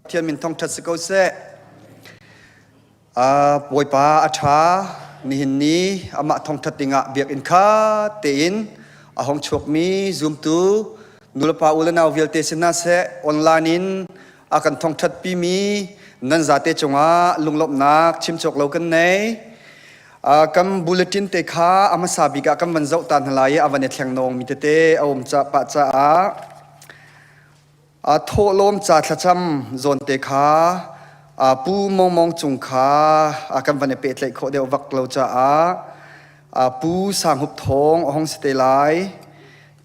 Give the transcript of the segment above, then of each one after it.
Pathian min thangṭhat si ko seh. Bawipa a ṭha nihin ni amah thangṭhat dingah biakinn kha tein a hong chuakmi zumtu nulepa u le nau vialte si hna seh online in a kan thangṭhat pimi nan zate cungah lunglawmhnak chim cawk lo kan nei. Kan bulletin te kha a hmasa bik ah kan van zoh ta hna lai i a van i thleng nawngmi tete a um pah caah Thawhlawm ca thlacam zawnte kha Pu Mong Mong Cung kha kan van i pehtlaih khawh deuh vak lo caah Pu Sang Hup Thawng a hung si te lai.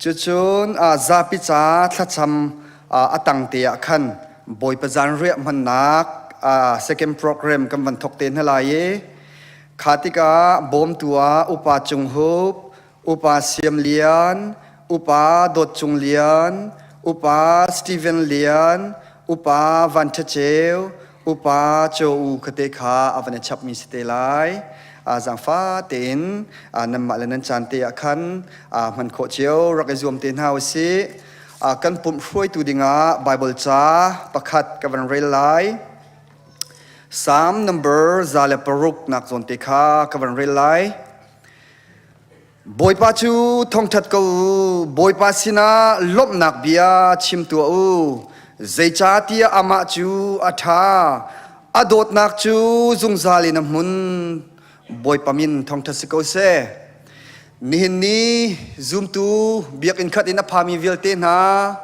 Cucun zapi ca thlacam a tang te ah khan Bawipa zanriah hmannak second program kan van thawk te hna lai i kha tikah bawmtu ah Upa Cung Hup, Upa Siam Lian, Upa Dawt Cung Lian, Upa Steven Lian, Upa Van Ṭha Ceu, Upa Cho U kate kha a van i chapmi si te lai. Zaangfa tein nanmah le nan caan te ah khan hman khawh cio rak i zuam te hna usih. Kan pumh hruaitu dingah Bible ca pakhat ka van rel lai. Psalm number 106 nak zawn te kha ka van rel lai. Bawipa cu thongṭhat ko u, Bawipa sinah lawmhnak bia chim tuah u. Zeicahtiah amah cu a ṭha, a dawtnak cu zungzal in a hmun. Bawipa min thongṭhat si ko seh. Nihin ni zumtu biakinn khat in a phami vialte hna,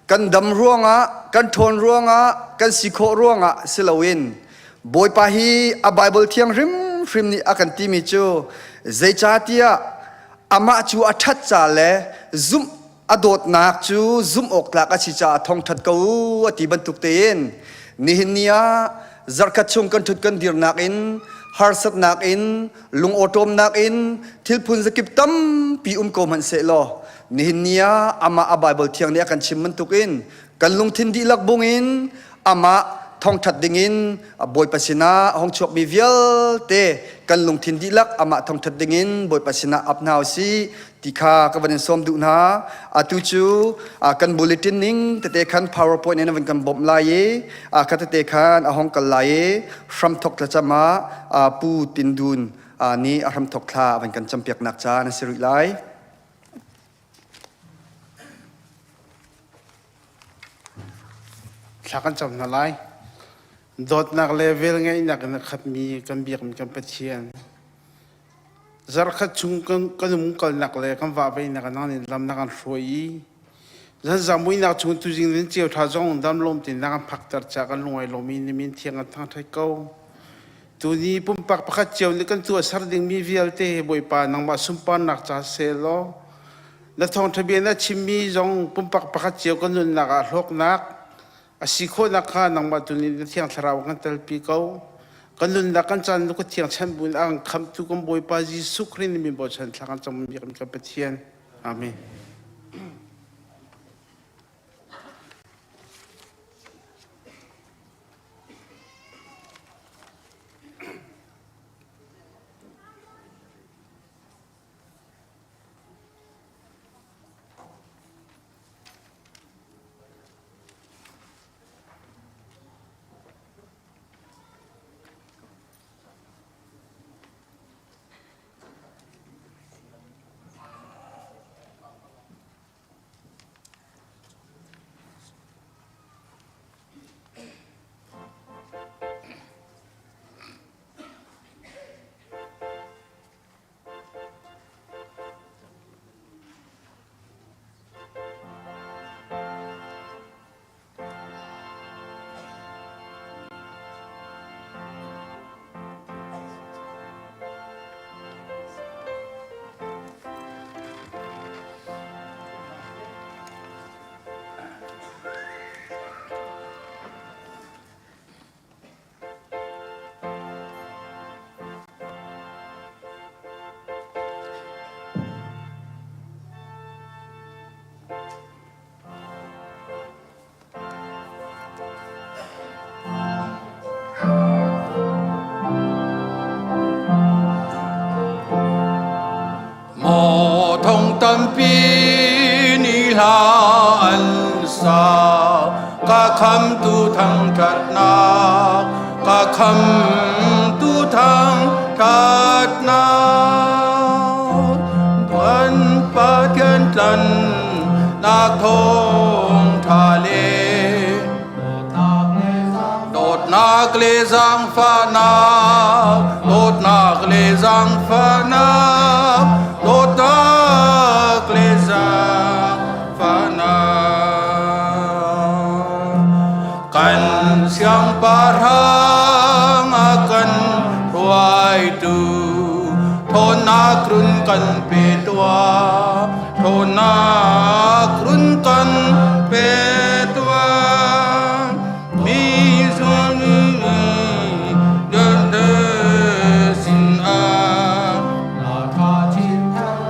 kan dam ruangah, kan ṭhawn ruangah, kan si khawh ruangah si loin Bawipa hi a Baibal thiang hrimhrim nih a kan timi cu zeicahtiah amah cu a ṭhat ca le zumh a dawtnak cu zumh awk tlak a si caah thongṭhat ko u a ti bantuk tein nihin ni ah zarhkhat chung kan ṭhut kan dirnak in harsatnak in lungawṭawmnak in thil phun zakip tampi um ko hmanh sehlaw nihin ni ah amah a Baibal thiang nih a kan chim bantukin kan lungthin dihlak bungin amah thongṭhat dingin Bawipa sinah a hung chuakmi vialte kan lungthin dihlak amah thongṭhat dingin Bawipa sinah ap hna usih ti kha ka van in sawm duh hna. Atu cu kan bulletin ning tete khan PowerPoint in van kan bawmh lai i kha tete khan a hong kal lai i hramthok thlacam ah Pu Tin Dun nih a hramthok thla a van kan campiaknak caan a si rih lai. Thla kan cam hna lai. Dawtnak le velngeihnak in a khatmi kan biakmi kan Pathian. Zarkhat chung kan, kan um kalnak le kan vahveihnak ah nang nih lam na kan hruai i zan muinak chung tuzing nin ceu tha zong dam lawm tein na kan phakter ca kan lungai lomi ni min thiang kan thangṭhat ko. Tuni pumpak pakhat cio nih kan tuahser dingmi vialte Bawipa nangmah sunparnak ca seh law na thawngṭha bia na chimmi zong pumpak pakhat cio kan nunnak ah hlawknak a si khawhnak kha nangmah tu nih na thiang thlarau kan telpi ko. Kan nunnak kan caan ka thiang chan buin a kan khamhtu kan Bawipa Jesuh Khrih nih min bochan thla kan cam biakmi kan Pathian. Amen. Maw thong tampi ni hla an sa ka. Ka khamtu thangṭhatnak, ka khamtu thangṭhatnak. Kan Pathian tlanhnak thawngṭha le dawtnak le zaangfahnak, dawtnak le zaangfahnak, dawtnak le zaangfahnak. Kan siangpahrang a kan hruaitu, ṭhawnnak run kan pe tuah, ṭhawnnak run kan pe tuah. Mi zual sin ah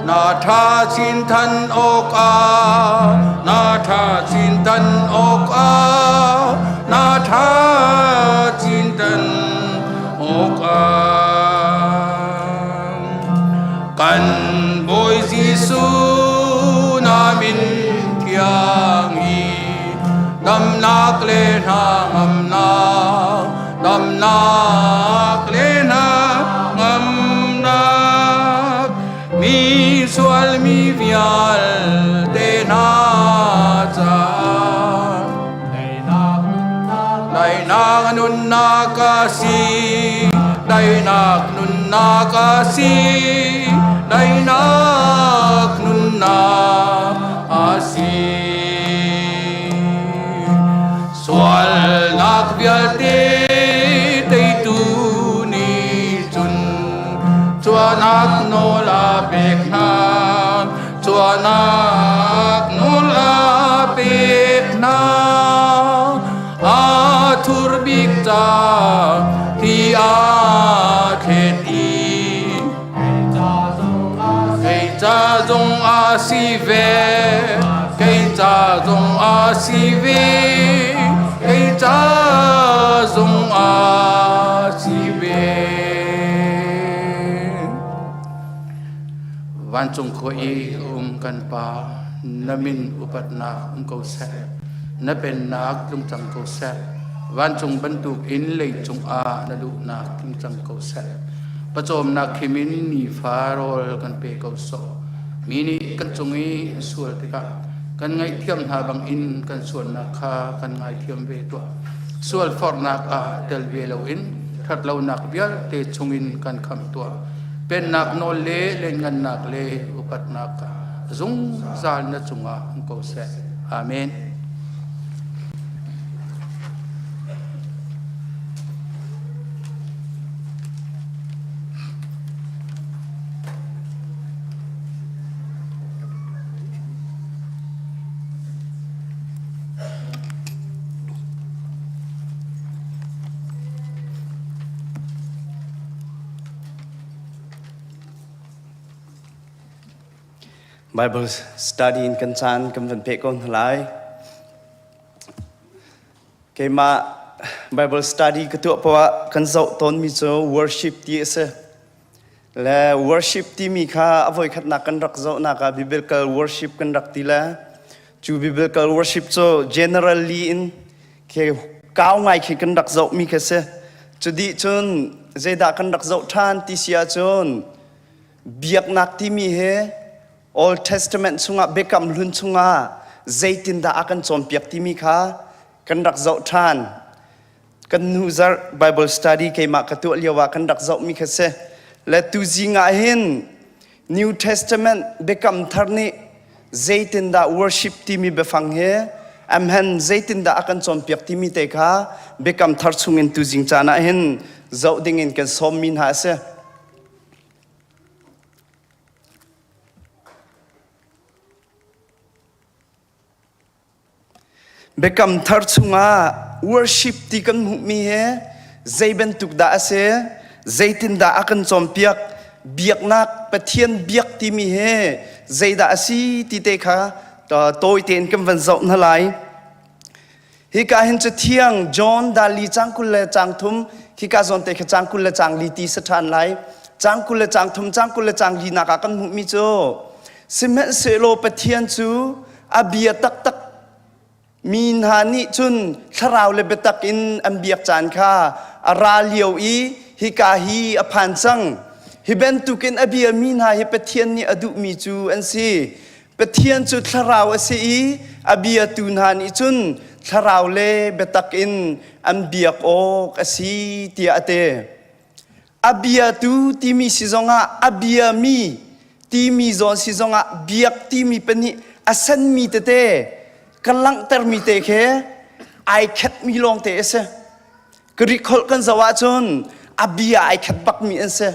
na ṭha chin than awkah, na ṭha chin than awkah, na ṭha chin than awkah. Kan Bawi Jesuh na min thiang i damnak le hna ngamnak, damnak le hna ngamnak, mi sual mi vialte hna caah Daihnak nunnak a si, daihnak nunnak a si, daihnak nunnak a si. Sualnak vialte teitu nih cun cuanak nawl a pek hna, cuanak nawl a pek hna. A thur bik ca thi a thlet i kei ca zong a si ve, kei ca zong a si ve, kei ca zong a si ve. Vancung khua i um kan Pa, na min upatnak um ko seh. Na pennak tlung cang ko seh. Vancung bantuk in leicung ah na luhnak tlung cang ko seh. Pawcawmnak khim in nifa rawl kan pe ko sawh. Mi nih kan cung i an sual tikah kan ngaihthiam hna bangin kan sualnak kha kan ngaithiam ve tuah. Sual forhnak ah tel ve loin ṭhatlonak vialte chungin kan khamh tuah. Pennak nawl le lianngannak le upatnak zungzal na cungah um ko seh. Amen. Bible study in kan caan kan van peh ko hna lai. Keimah Bible study ka tuah poah kan zoh tawnmi cu worship ti a si. Le worship timi kha a voikhatnak kan rak zohnak ah biblical worship kan rak ti le cu biblical worship cu generally in khi kau ngai khi kan rak zohmi khi si. Cu dih cun zeidah kan rak zoh ṭhan ti si ahcun biaknak timi hi Old Testament chungah Biakam Hlun chungah zeitindah a kan cawnpiak timi kha kan rak zoh ṭhan. Kan hnu zarh Bible study keimah ka tuah lio ah kan rak zohmi kha si. Le tuzing ah hin New Testament Biakam Thar nih zeitindah worship timi biafang hi amhen zeitindah a kan cawnpiak timi te kha Biakam Thar chungin tuzing caan ah hin zoh dingin kan sawmmi hna a si. Biakam Thar chungah worship ti kan hmuhmi hi zei bantuk dah a si? Zeitindah a kan cawnpiak? Biaknak Pathian biak timi hi zeidah a si ti te kha tawi tein kan van zoh hna lai. Hika hin Cathiang John dali cang 20 le cang thum khika zawn te kha cang 20 le cang li ti sa ṭhan lai. Cang 20 le cang thum cang 20 le cang li nak ah kan hmuhmi cu sihmanhsehlaw Pathian cu a bia taktak. Mi hna nih cun thlarau le biatak in an biak caan kha a ra lio i hika hi a phan cang. Hi bantukin a biami hna hi Pathian nih a duhmi cu an si. Pathian cu thlarau a si i a biatu hna nih cun thlarau le biatak in an biak awk a si tiah a ti. A biatu timi si zongah a biami timi zawn si zongah biak timi pahnih a senmi tete ka langhtermi te khi ai khatmi lawngte a si. Greek holh kan zoh ahcun a bia ai khat bakmi an si.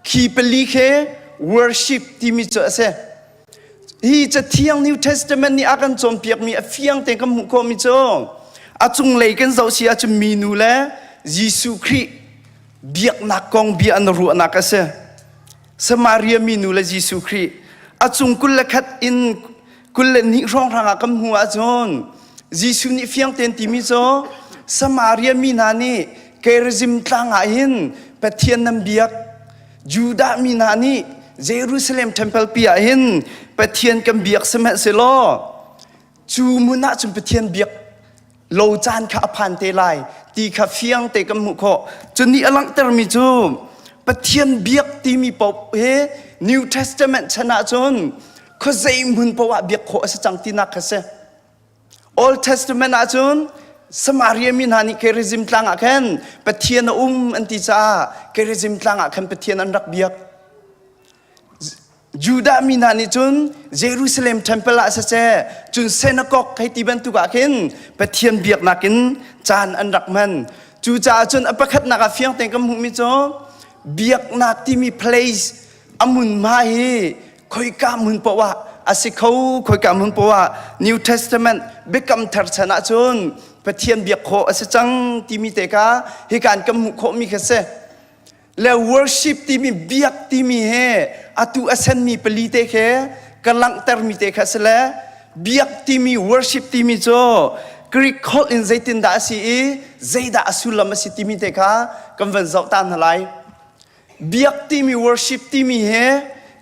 Khi pali khi worship timi cu a si. Hi Cathiang New Testament nih a kan cawnpiakmi a fiang tein kan hmuh khawhmi cu a cunglei kan zoh si ahcun minu le Jesuh Khrih biaknak kong bia an ruahnak a si. Samaria minu le Jesuh Khrih a cung 21 in 22 hrawnghrang ah kan hmuh ahcun Jesuh nih fiang tein timi cu Samaria mi hna nih Gerizim tlang ah hin Pathian nan biak Judah mi hna nih Jerusalem temple pi ah hin Pathian kan biak sihmanhsehlaw cu hmun ah cun Pathian biak lo caan kha a phan te lai ti kha fiang te kan hmuh khawh. Cu nih a langhtermi cu Pathian biak timi paoh hi New Testament chan ah cun khuazei hmun paoh ah biak khawh a si cang tinak kha si. Old Testament ahcun Samaria mi hna nih Gerizim tlang ah khan Pathian a um an ti caah Gerizim tlang ah khan Pathian an rak biak. Judah mi hna nih cun Jerusalem temple ah siseh cun synagogue hei ti bantuk ah khin Pathian biaknak in caan an rak hman. Cucaah cun a pakhatnak ah fiang tein kan hmuhmi cu biaknak timi place a hmunhma hi khoika hmun paoh ah a si kho khoika hmun paoh ah New Testament biakam thar chan ahcun Pathian biak khawh a si cang timi te kha hikan kan hmuh khawhmi kha si le worship timi biak timi he atu a senmi pali te khe ka langhtermi te kha si le biak timi worship timi cu Greek holh in zeitindah a si i zeidah a sullam a si timi te kha kan van zoh ta hna lai. Biak timi worship timi he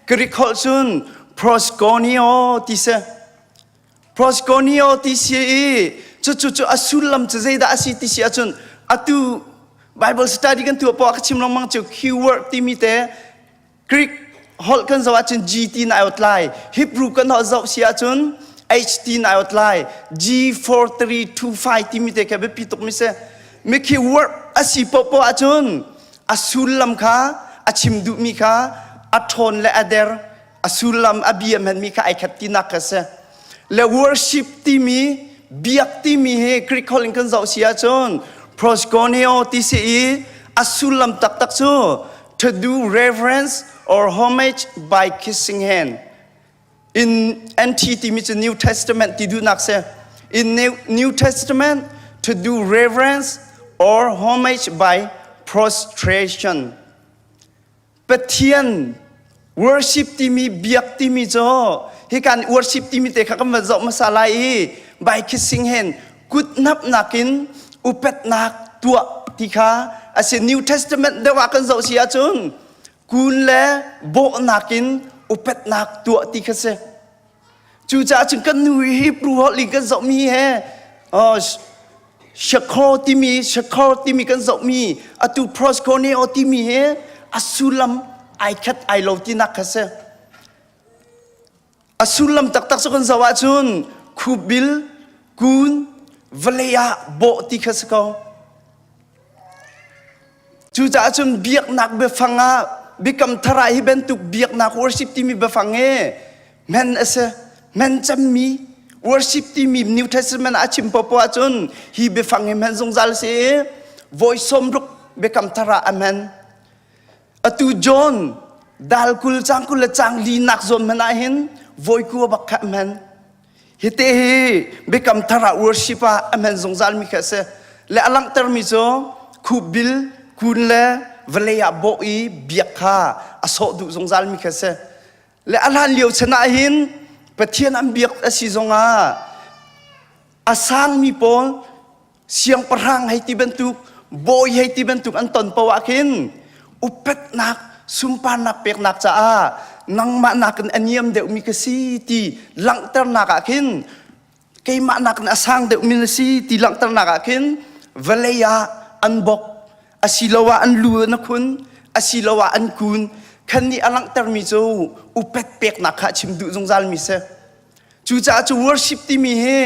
Greek holh cun proskonio ti si. Proskonio ti si i cucu cu a sullam cu zeidah a si ti si ahcun atu Bible study kan tuah poah ka chim lengmang cu keyword timi te Greek holh kan zoh ahcun G ti na ai lai. Hebrew kan holh zoh si ahcun H ti na ai lai. G4325 timi te kha biapi tuk mi si. Mikhi word a si poah ahcun a sullam kha a chim duhmi kha a ṭhawn le a der a sullam a bia hmanmi kha ai khat tinak kha si le worship timi biak timi hi Greek holh in kan zoh si ahcun proskoneo ti si i a sullam taktak cu to do reverence or homage by kissing hand In NT timi cu New Testament ti duhnak si. In New, New Testament, to do reverence or homage by prostration. Pathian worship timi biak timi cu hi kan worship timi te kha kan van zoh hmasa lai i by kissing hand kut hnapnak in upatnak tuah ti kha a si New Testament deuh ah kan zoh si ahcun kun le bawhnak in upatnak tuah ti kha si cucaah cun kan nu Hebrew holh in kan zohmi he shakho timi shakho timi kan zohmi atu proskoneo timi he a sullam ai khat ai lo tinak kha si a sullam taktak cu kan zoh ahcun khubil kun vawlei ah bawh ti kha si ko Cucaah cun biaknak biafang ah biakam thar ah hi bantuk biaknak worship timi biafang hi men a si. Men cemmi worship timi New Testament ah a chim popoh ahcun hi biafang hi men zungzal si i voi 60 biakam thar ah a men. Atu John dal 20 cang 20 le cang li nak zawn hmanh ah hin voi kua bak kha a men. Hite hi biakam thar ah worship ah a hman zungzal mi kha a si. Le a langhtermi cu khupbil kun le vawlei ah bawh i biak kha a sawh duh zungzal mi kha a si. Le a hlan lio chan ah hin Pathian an biak a si zongah a sangmi pawl siangpahrang hei ti bantuk bawi hei ti bantuk an ton paoh ah khin upatnak sunparnak peknak caah nangmah nakin a niam deuhmi ka si ti langhternak ah khin. Keimah nakin a sang deuhmi na si ti langhternak ah khin vawlei ah an bok asiloah an lu an khun asiloah an kun khan nih a langhtermi cu upat peknak kha a chim duh zungzalmi si. Cucaah cu worship timi hi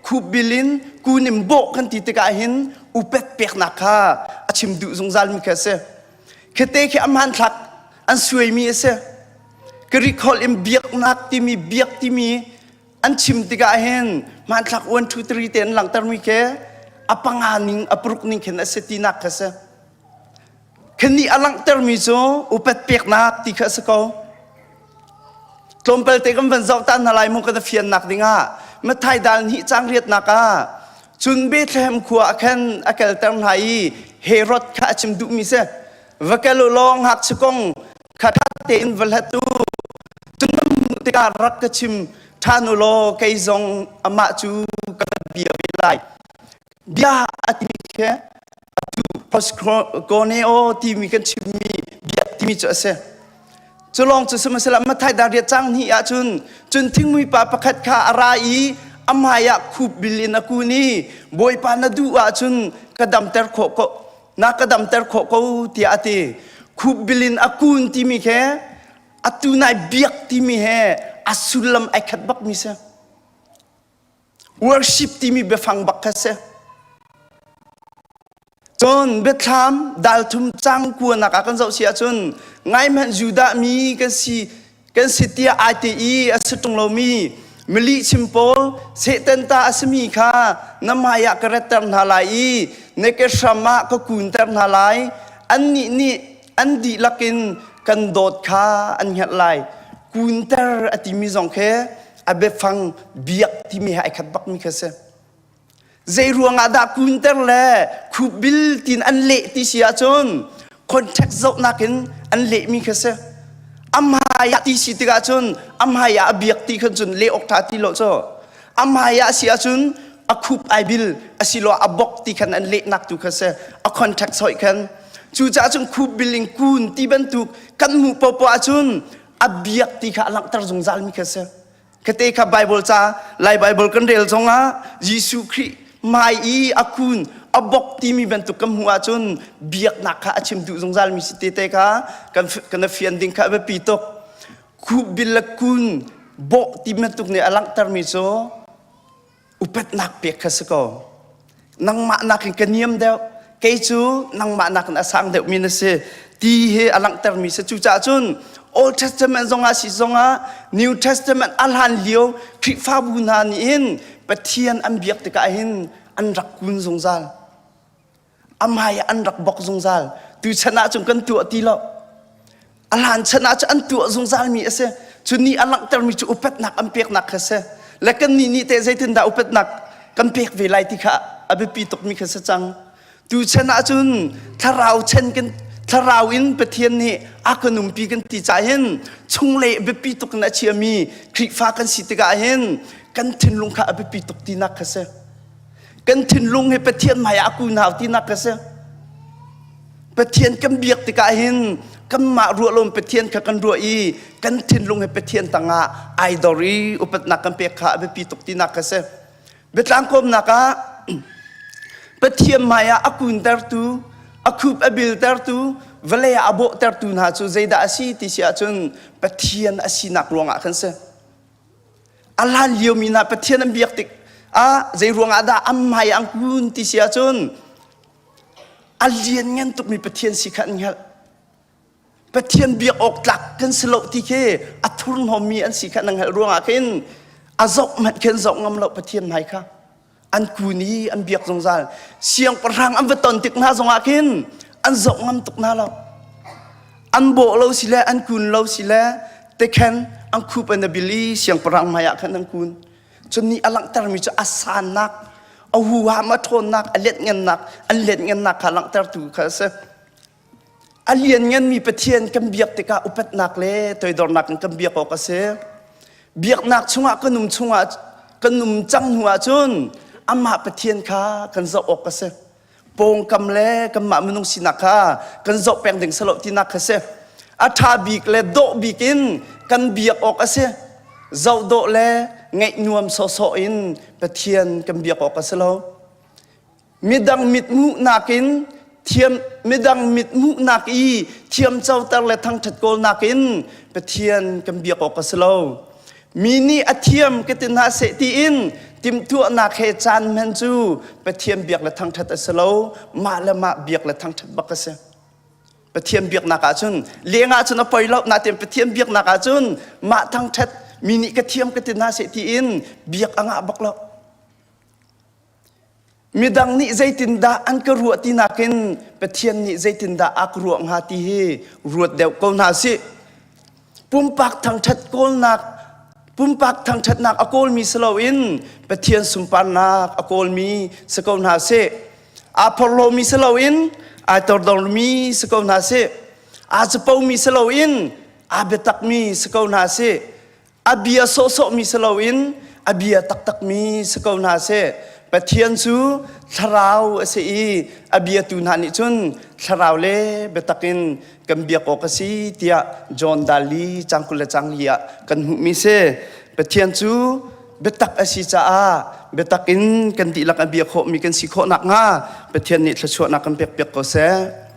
khupbil in kun in bawh kan ti tikah hin upat peknak kha a chim duh zungzalmi kha a si. Khate khi a hmanthlak an suaimi a si. Greek holh in biaknak timi biak timi an chim tikah hin hmanthlak 1 2 3 te an langhtermi khi a panga ning a paruk ning khin a si tinak kha si. Khanih a langhtermi cu upat peknak ti kha a si ko. Tlawmpal te kan van zoh ta hna lai mu kan fiannak dingah Mathai dal hnih cang riatnak ah cun Bethlehem khua ah khan a kalter hna i Herod kha a chim duhmi si. Va kal u law ngakchia kong kha ṭha tein va hlat u. Cun nan hmuh tikah rak ka chim ṭhan u law kei zong amah cu ka bia ve lai. Bia a timi khi atu proskoneo timi kan chimmi bia timi cu a si. Cu lawng cu sihmanhsehlaw Mathai dar riat cang hnih ahcun cun thingmui pa pakhat kha a ra i a hmai ah khup bil in a kun i Bawipa na duh ahcun ka damter khawh ko na ka damter khawh ko tiah a ti. Khup bil in a kun timi khi atu nai biak timi he a sullam ai khat bakmi si. Worship timi biafang bak kha si. Cun biathlam dal thum cang kuanak ah kan zoh si ahcun ngai hmanh Judah mi kan si kan si tiah ai te i a si ṭung lomi milih chim pawl Satan ta a simi kha na hmai ah ka retter hna lai i na ke hram ah ka kunter hna lai annih nih an dihlak in kan dawt kha an hngalh lai kunter a timi zong khi a biafang biak timi he ai khat bakmi kha si. Zei ruangah dah kunter le khupbil tin an leh ti si ahcun context zohnak in an lehmi kha si. Amhai ah ti si tikah cun amhai ah a biak ti khan cun leh awk ṭha ti lo cu. Amhai ah si ahcun a khup ai bil asiloah a bok ti khan an lehnak tu kha si. A context hoih khan. Cucaah cun khupbil in kun ti bantuk kan hmuh popoh ahcun a biak ti kha a langhter zungzalmi kha si. Khate kha Bible ca Lai Bible kan rel zongah Jesuh Khrih hmai i a kun a bok timi bantuk kan hmuh ahcun biaknak kha a chim duh zungzalmi si te te kha kan kan fian ding kha a biapi tuk. Khup bil le kun bawh ti bantuk nih a langhtermi cu upatnak pek kha si ko nangmah nakin ka niam deuh kei cu nangmah nakin a sang deuhmi na si ti hi a langhtermi si cucaah cun Old Testament zongah si zongah New Testament a hlan lio Khrihfabu hna nih hin Pathian an biak tikah hin an rak kun zungzal a hmai ah an rak bok zungzal tu chan ah cun kan tuah ti lo a hlan chan ah cun an tuah zungzal mi a si cu ni a langhtermi cu upatnak an peknak kha si le kan nih nih teh zeitindah upatnak kan pek ve lai ti kha a biapi tukmi kha si cang tu chan ah cun thlarau chan kan thlarau in Pathian nih a kan umpi kan ti cah hin chunglei biapi tuk in a chiami Khrihfa kan si tikah hin kan thinlung kha a biapi tuk tinak kha si Kan thinlung hi Pathian hmai ah a kun hau tinak ka si. Pathian kan biak tikah hin kanmah ruah lo Pathian kha kan ruah i kan thinlung hi Pathian tangah ai dor i upatnak kan pek kha a biapi tuk tinak ka si. Biatlang kawmnak ah Pathian hmai ah a kuntertu, a khup a biltertu, vawlei ah a bawhtertu hna cu zeidah a si ti si ahcun Pathian a sinak ruangah khan si. A hlan liomi hna Pathian an biak tik ah zei ruangah dah an hmai an kun ti si ahcun a lianngan tukmi Pathian si kha an hngalh. Pathian biak awk tlak kan si lo ti khi a thurhnawmmi an si kha an hngalh ruangah khin a zoh hmanh khin zoh ngam lo Pathian hmai kha. An kun i an biak zungzal. Siangpahrang an va ton tik hna zongah khin an zoh ngam tuk hna lo. An bawh lo si le an kun lo si le tekhen an khup an bil i siangpahrang hmaiah khan an kun. Cun nih a langhtermi cu a sannak, a huham a ṭhawnnak, a letngannak, an letngannak kha langhtertu kha a si. A liannganmi Pathian kan biak tikah upatnak le toidornak in kan biak awk a si. Biaknak chungah kan um chungah kan um cang hnu ahcun amah Pathian kha kan zoh awk a si. Pawngkam le kanmah minung sinak kha kan zoh peng ding salo tinak kha si. A ṭha bik le dawh bik in kan biak awk a si. Zoh dawh le ngaih nuam sawhsawh in Pathian kan biak awk a si lo. Midang mithmuh nakin thiam midang mithmuhnak i thiamcoter le thangṭhat kawlnak in Pathian kan biak awk a si lo. Mi nih a thiam ka ti hna seh tiin timhtuahnak he caan hman cu Pathian biak le thangṭhat a si lo, mah le mah biak le thangṭhat bak a si. Pathian biaknak ahcun leng ahcun a poi lo nain Pathian biaknak ahcun mah thangṭhat mi nih ka thiam ka ti hna seh tiin biak a ngah bak lo. Midang nih zeitindah an ka ruah ti nakin Pathian nih zeitindah a ka ruah hnga ti hi ruat deuh ko hna sih. Pumpak thangṭhat kawlnak pumpak thangṭhatnak a kawlmi si loin Pathian sunparnak a kawlmi si ko hna sih. Aa phorhlawmi si loin ai tordormi si ko hna sih. Aa capomi si loin aa biatakmi si ko hna sih. A bia sawhsawhmi si loin a bia taktakmi si ko hna seh. Pathian cu thlarau a si i a biatu hna nih cun thlarau le biatak in kan biak awk a si tiah John Dali cang 20 le cang li ah kan hmuhmi si. Pathian cu biatak a si caah biatak in kan dihlak a bia khawhmi kan si khawh nakhnga Pathian nih thluachuahnak kan pekpiak ko seh.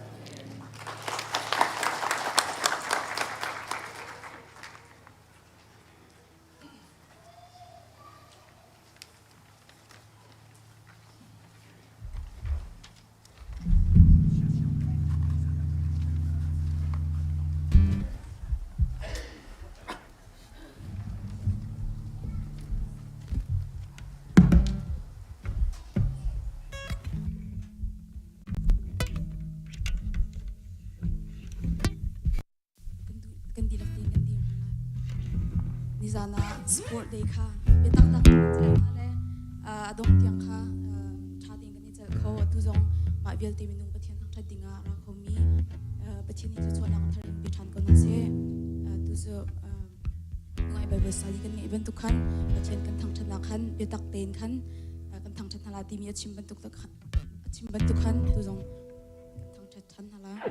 Kan dihlak tein kan dir hna lai. Nizan ah sport day kha biatak tak kan celh hna le a dongh tiang kha ṭha tein kan i celh kho. Atu zong mah vialte minung Pathian thangṭhat ding ah ra khomi Pathian nih thluachuahnak a thar in pe ṭhan ko hna seh. Tu cu ngai Bible study kan ngeih bantuk khan Pathian kan thangṭhatnak khan biatak tein khan kan thangṭhat hna lai timi a chim bantuk a chim bantuk khan tu zong kan thangṭhat ṭhan hna lai.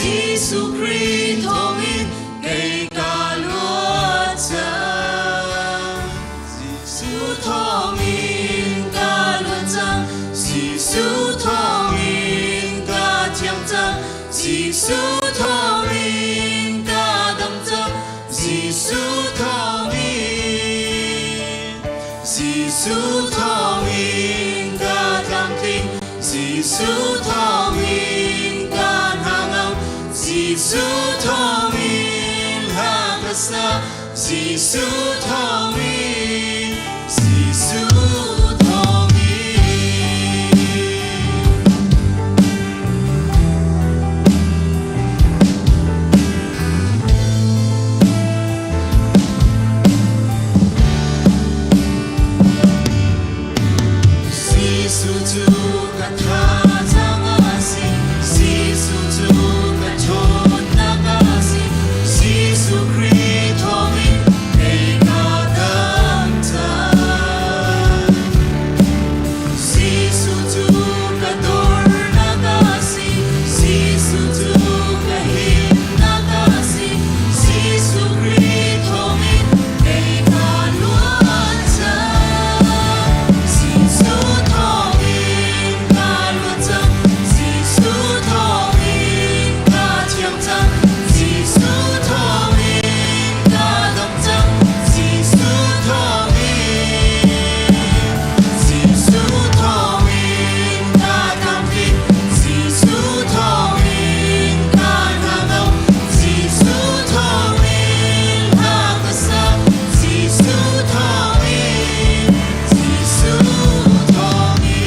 Jesuh Khrih thawngin kei ka luat cang. Jesuh thawngin ka luat cang. Jesuh thawngin ka thiang cang. Jesuh thawngin ka dam cang. Jesuh thawngin. Jesuh thawngin ka tlamtling. Jesuh thawngin ka hnangam. Jesuh thawngin hla ka sa. Jesuh thawngin. Jesuh thawngin. Jesuh cu ka thazaang a si. Jesuh cu ka ṭhawnnak a si. Jesuh Khrih thawngin kei ka dam cang. Jesuh cu ka dornak a si. Jesuh cu ka himnak a si. Jesuh Khrih thawngin kei ka luat cang. Jesuh thawngin ka luat cang. Jesuh thawngin ka thiang cang. Jesuh thawngin ka dam cang. Jesuh thawngin. Jesuh thawngin ka tlamtling. Jesuh thawngin ka hnangam. Jesuh thawngin hla ka sa. Jesuh thawngin. Jesuh thawngin.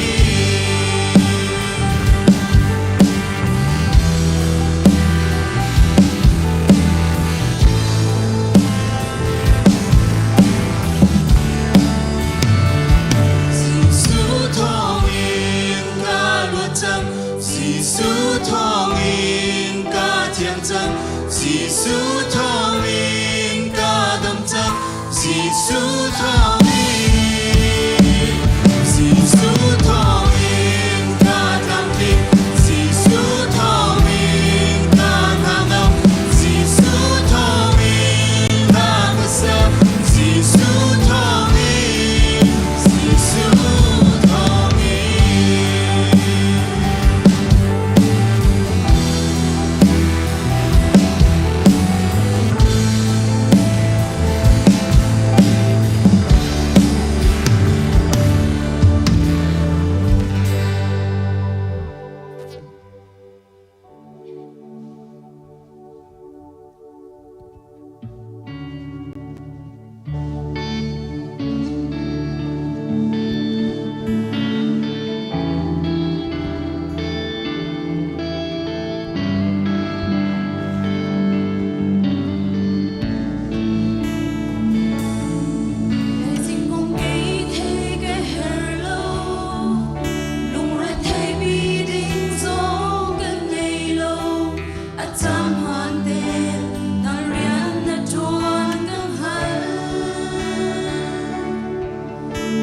Jesuh thawngin ka luat cang. Jesuh thawngin ka thiang cang. Jesuh thawngin ka dam cang. Jesuh thawngin. Jesuh thawngin ka tlamtling. Jesuh thawngin ka hnangam. Jesuh thawngin hla ka sa. Jesuh thawngin. Jesuh thawngin. Leicing kei thei ka her lo, lungre thei pi ding zong kan ngei lo. A cam han te, na rian na ṭuan kan hal.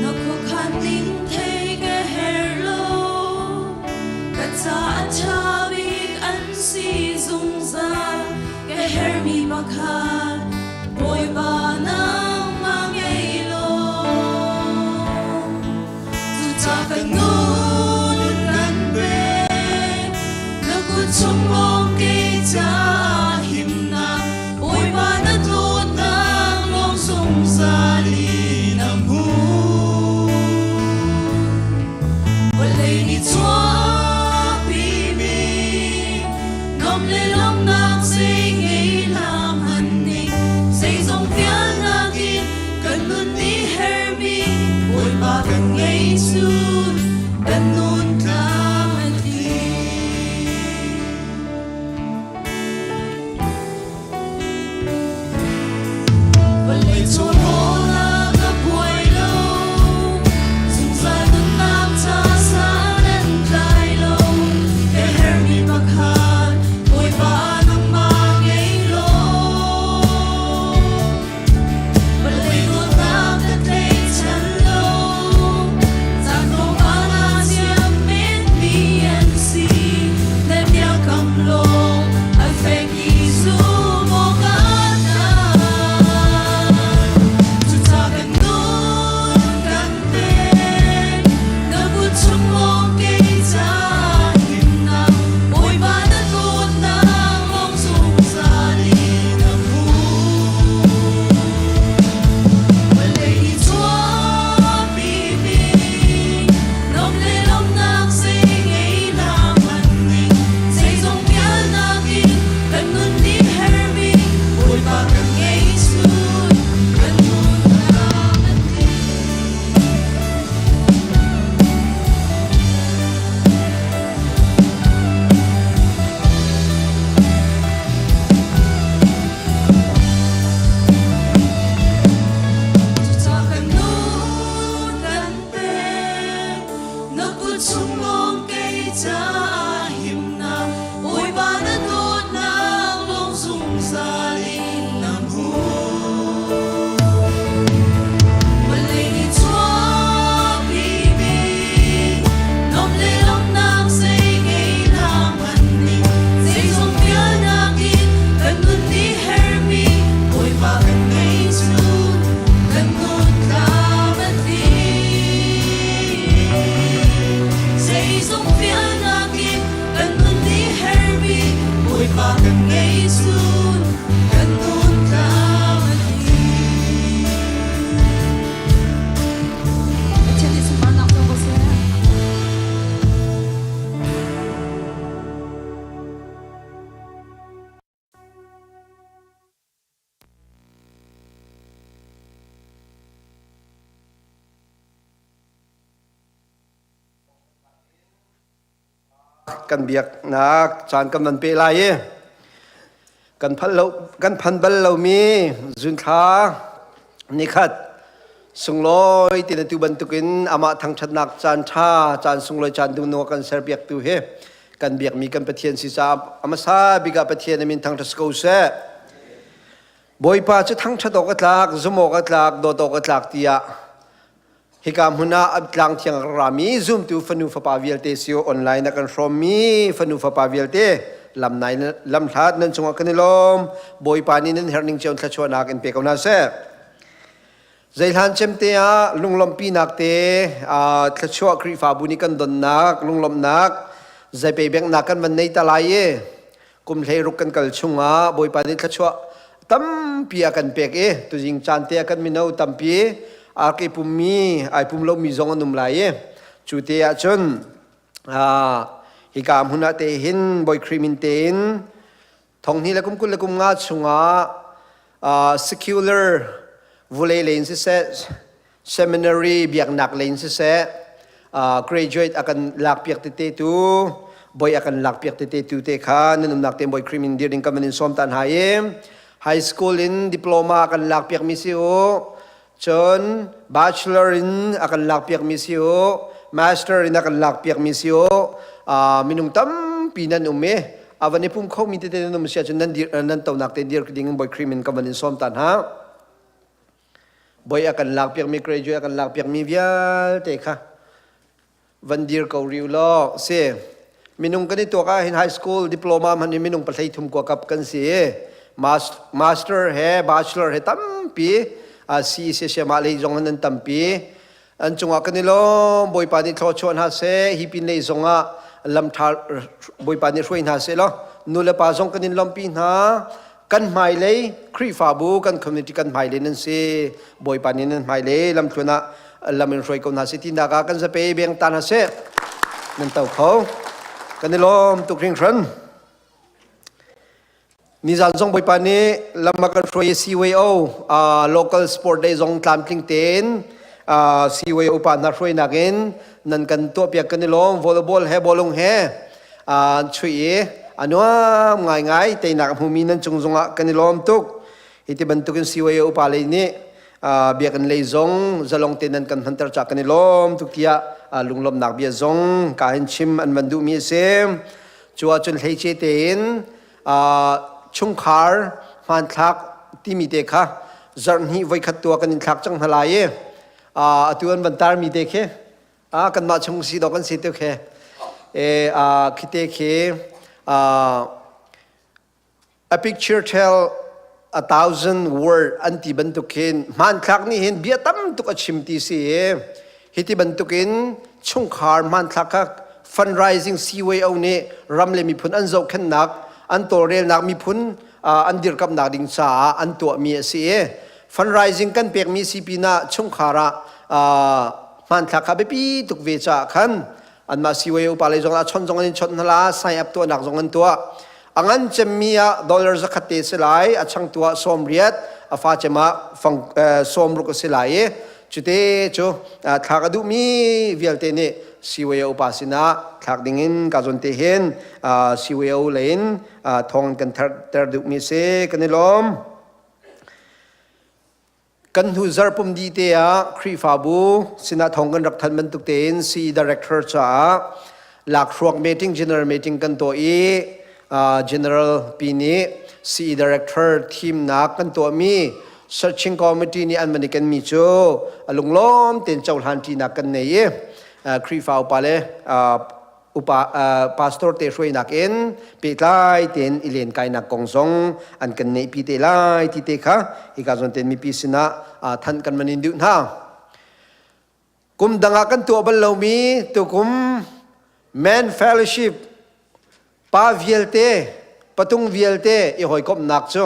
Na khuakhan ning thei ka her lo, ka ca a ṭha bik an si zungzal. Ka hermi pakhat, Bawipa nangmah ngei law. Cucaah kan nun kan pek, na kut chung lawng kei caah himnak, Bawipa na dawtnak lawng zungzal in a hmun. Vawlei nih chuahpimi nuam le lawmhnak zei ngei hlah hmanh ning, zeizong vialnak in kan nun nih hermi Bawipa kan ngei cun kan nun tlam a tling. Vawlei chawhrawl ah ka buai lo, zungzal nunnak ca san an tlai lo. Ka herhmi pakhat Bawipa kan ngei sun kan nun tlam a tling. Pathian nih sunparnak co ko seh. Kan biaknak caan kan van pe lai i kan phan lo kan phan bal lomi zunthla nikhat sunglawi ti le tu bantukin amah thangṭhatnak caan ṭha caan sunglawi caan dungnu kan serpiak tu hi kan biakmi kan Pathian si caah a hmasa bik ah Pathian a min thangṭhat si ko seh. Bawipa cu thangṭhat awk a tlak, zum awk a tlak, dawt awk a tlak tiah hika hmun ah tlang thiang a rami zumtu fanu fapa vialte si online a kan hrawmmi fanu fapa vialte lam nai lam hlat nan cungah kan i lawm. Bawipa nih nan herning cio thluachuahnak in pe ko hna seh. Zeihlan cem te ah lunglawmhpinak te thluachuah Khrihfabu nih kan donnak lunglawmhnak zeipei bengnak kan van nei ta lai i kum 16 kan kal chungah Bawipa nih thluachuah tampi a kan pek i tuzing caan te ah kan mino tampi arke pummi ai pum lomi zong an um lai i cu te ah cun hika hmun ah te hin Bawi Khrih min tein Thonghnih le kum 20 le kum nga chungah secular vulei lei in siseh, seminary biaknak lei in siseh, graduate a kan lakpiak tete tu, boi a kan lakpiak tete tu te kha nan umnak te Bawi Khrih min dir ding kan van in sawm ta hna i high school in diploma a kan lakpiak mi si u, Cun bachelor in a kan lakpiakmi si u, master in a kan lakpiakmi si u, minung tampi nan um i a van i pum khomi tete nan um si ahcun nan dir nan tonak te dir ding in Bawi Khrih min ka van in sawm ta hna. Bawi a kan lakpiakmi graduate a kan lakpiakmi vialte kha van dir ko rih u law si minung kan i tuak ah hin high school diploma hmanh in minung pahlei thum kua kap kan si i master he bachelor he tampi si se se mah lei zong an tampi an cungah kan i lawm bawipa nih thluachuah hna seh hi pin lei zongah lam ṭha bawipa nih hruai hna seh law nu le pa zong kan in lawmpi hna kan hmailei Khrihfabu kan community kan hmailei nan si Bawipa nih nan hmailei lamtluan ah lam in hruai ko hna si tinak ah kan zape beng ta hna seh nan to kho kan i lawm tuk hringhran nizan zong Bawipa nih lam a kan hruai CYO local sport day zong tlamtling tein CYO pa hna hruainak in nan kan tuahpiak kan i lawm volleyball he bawlung he chuih i a nuam ngaingai teinak a hmumi nan cung zongah kan i lawm tuk hi ti bantukin CYA upa lei nih biakinn lei zong zalong te nan kan hmanter ca kan i lawm tuk tiah lunglawmnak bia zong ka hin chim an van duhmi a si cu ahcun hleice tein chungkhar hmanthlak timi te kha zarhhnih voikhat tua kan in thlak cang hna lai i atu an van tarmi te khi Ah kanmah chung si dawh kan si tuk he. E ah khite khi ah a picture tell a thousand word an ti bantukin hmanthlak nih hin bia tam tuk a chim ti si i hiti bantukin chungkhar hmanthlak kha fundraising CYO nih ram le miphun an zohkhenhnak an tawlrelnak miphun an dirkamnak ding caah an tuahmi a si i fundraising kan pekmi si pinah chungkhar ah hmanthlak kha biapi tuk ve caah khan anmah CYO upa lei zong ah chawnh zong an in chawnh hna la sign up tuahnak zong an tuah a ngan cemmi ah dollar zakhat te si lai a changtu ah 80 a fa cem ah fang 60 a si lai i cute cu thlak a duhmi vialte nih CYO upa sinah thlak dingin ka zawn te hin CYO lei in thawng kan ter duhmi si kan i lawm. Kan hnu zarh pum dih te ah Khrihfabu sinah thawng kan rak thanh bantuk tein CE Director caah lakhruak meeting general meeting kan tuah i General pi nih CE Director thimnak kan tuahmi searching committee nih an van i kenmi cu a lunglawm tein cohlan ṭinak kan nei i Khrihfa upa le upa pastor te hruainak in pehtlai tein i lenkainak kong zong an kan neihpi te lai ti te kha hika zawn ten mipi sinah thanh kan man in duh hna. Kum dang ah kan tuah bal lomi tukum men fellowship pa vialte Patung vialte i hawikomhnak cu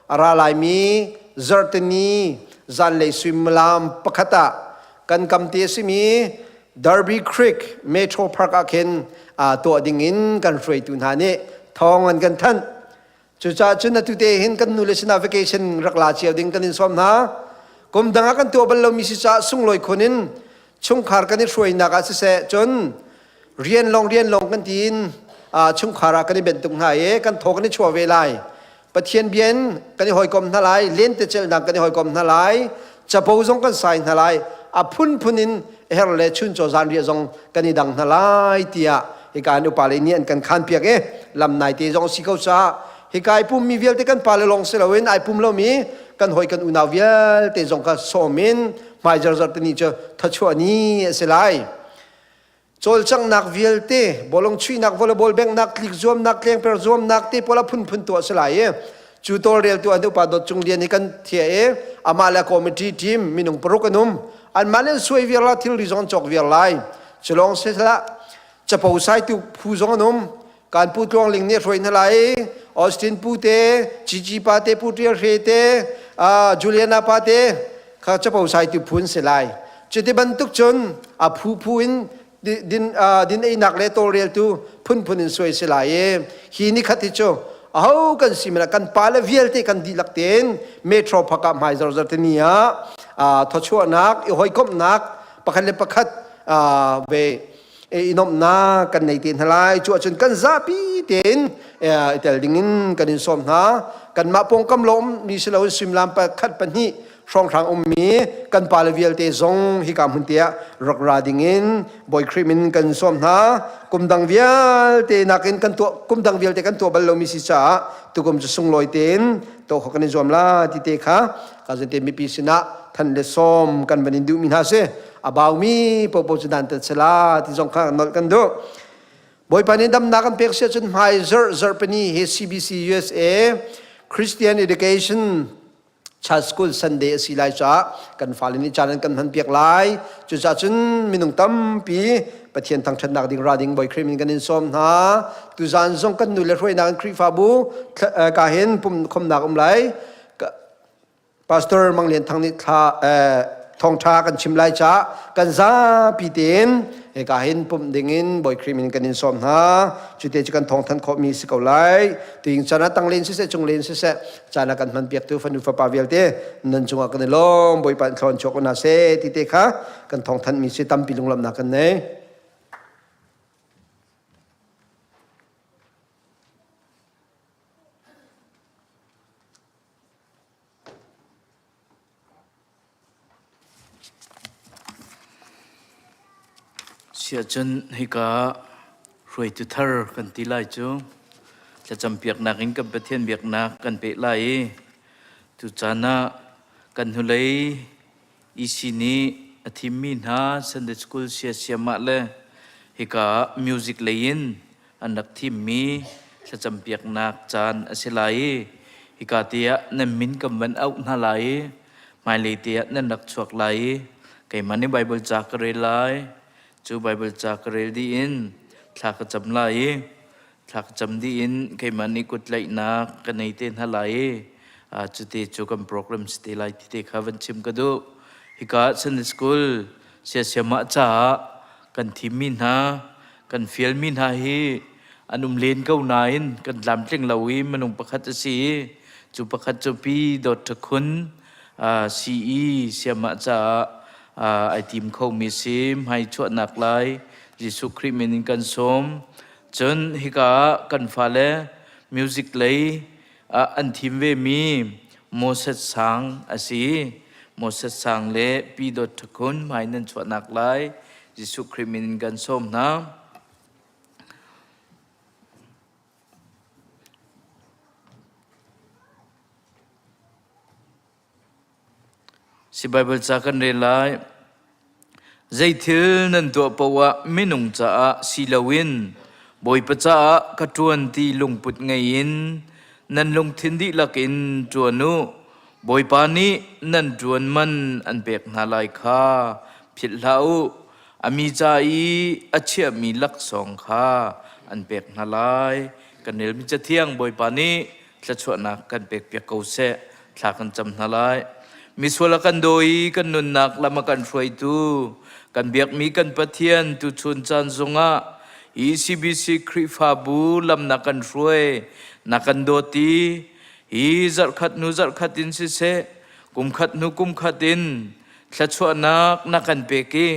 a ra laimi zarhteni zanlei suimilam pakhat ah kan kamte a simi Derby Creek Metro Park ah khin tuah ding in kan hruaitu hna nih thawng an kan thanh. Cucaah cun atu te hin kan nule sinah vacation rak la cio ding kan in sawm hna. Kum dang ah kan tuah bal lomi si caah sunglawi khun in chungkhar kan i hruainak ah siseh cun rian lawng rian lawng kan tiin chungkhar ah kan i benh tuk hna i kan thaw kan i chuah ve lai. Pathian bia in kan i hawikom hna lai, lentecelhnak kan i hawikom hna lai, capo zong kan sai hna lai, a phunphun in her le chuncaw zanriah zong kan i dang hna lai tiah hika an upa le nih an kan khan piak i lam nai te zong si ko caah hika i pummi vialte kan pale lawng si loin ai pum lomi kan hawi kan unau vialte zong kha sawm in hmai zarzar te ni cu thachuah ni a si lai. Cawlcanghnak vialte, bawlung chuihnak, volleyball benghnak, tlik zuamnak, tlengper zuamnak te pawl a phunphun tuah a si lai i cu tawlreltu an upa Dawt Cung Lian hi kan thiah i amah le committee team minung paruk an um. Anmah nih an suai viar la thilri zong an cawk viar lai. Cu lawng si hlah, capo saitu phu zong an um. Kan pu Tluang Ling nih a hruai hna lai. Austin pu te, Gigi pa te, Pu Ṭial Hre te, Juliana pa te, kha capo saitu phu an si lai. Cuti bantuk cun a phuphu in din, din einak le tawlreltu phunphun in suai si lai i hi ni khat hi cu aho kan si mena kan pale vialte kan dihlak tein metro phak ah hmai zarzar te ni ah thawchuahnak i hawikomhnak pakhat le pakhat ve i nuamhnak kan nei te hna lai. Cu ahcun kan zapi tein i tel dingin kan in sawm hna. Kanmah pawngkam lawm mi si loin suimilam pakhat pahnih hrawnghrang ummi kan pale vialte zong hika hmun te ah rak ra dingin Bawi Khrih min kan sawm hna. Kum dang vialte nakin kan tuah kum dang vialte kan tuah bal lomi si caah tukum cu sunglawi tein tuah khawh kan i zuam la ti te kha ka zente mipi sinah than le sawm kan van in duhmi hna si. A baumi popo cu dan tat sela ti zong kha nolh kan duh. Bawipa nih damnak an pek si ahcun hmai zarh zarhpini hi CBC USA Christian Education Child School Sunday a si lai caah kan fale nih caan an kan hman piak lai. Cucaah cun minung tampi Pathian thangṭhatnak ding ra ding Bawi Khrih min kan in sawm hna. Tuzaan zong kan nu le hruainak in Khrihfabu ka hin pum khomnak um lai. Pastor Mang Lian Thang nih thla thawngṭha kan chim lai caah kan zapi tein hika hin pumh dingin Bawi Khrih min kan in sawm hna. Cute cu kan thawngthanh khawhmi si ko lai. Tuing caan ah tanglen siseh cunglen siseh caan ah kan hman piaktu fanu fapa vialte nan cungah kan i lawm. Bawipa in thlawn chuak hna seh ti te kha kan thawngthanhmi si tampi lunglawmhnak kan nei. Siahcun hika hruaitu thar kan ti lai cu thlacam piaknak in kan Pathian biaknak kan peh lai i tucaan ah kan hnulei EC nih a thimmi hna Sunday School siasiamah le hika ah music lei in an rak thimmi thlacampiaknak caan a si lai i hika te ah nan min kan van auh hna lai i hmailei te ah nan rak chuak lai i keimah nih Baibal ca ka rel lai. Cu Baibal ca ka rel dih in thla ka cam lai i thla ka cam dih in keimah nih kut tlaihnak ka nei te hna lai i cuti cu kan program si te lai ti te kha van chim ka duh. Hika Sunday School siasiamah caah kan thimmi hna kan fialmi hna hi an um len ko nain kan tlamtling lo i minung pakhat a si i cu pakhat cu Pi Dawt Ṭha Khun CE siamah caah ai tim khomi si hmai chuahnak lai Jesuh Khrih min in kan sawm. Cun hika ah kan fale music lei an thim vemi Moses Sang a si. Moses Sang le Pi Dawt Ṭha Khun hmai nan chuahnak lai Jesuh Khrih min in kan sawm hna. Si Baibal ca kan rel lai. Zeithil nan tuah paoh ah minung caah si loin Bawipa caah ka ṭuan ti lungput ngei in nan lungthin dihlak in ṭuan u. Bawipa nih nan ṭuan man an pek hna lai kha philh hlah u. A mi ca i a chiahmi laksawng kha an pek hna lai. Kan relmi cathiang Bawipa nih thluachuahnak kan pekpiak ko seh. Thla kan cam hna lai. Misual a kan daw i kan nunnak lam a kan hruaitu, kan biakmi kan Pathian tuchun caan zongah ECBC Khrihfabu lam na kan hruai, na kan dawt i hi zarhkhat hnu zarhkhat in siseh, kumkhat hnu kumkhat in thluachuahnak na kan pek i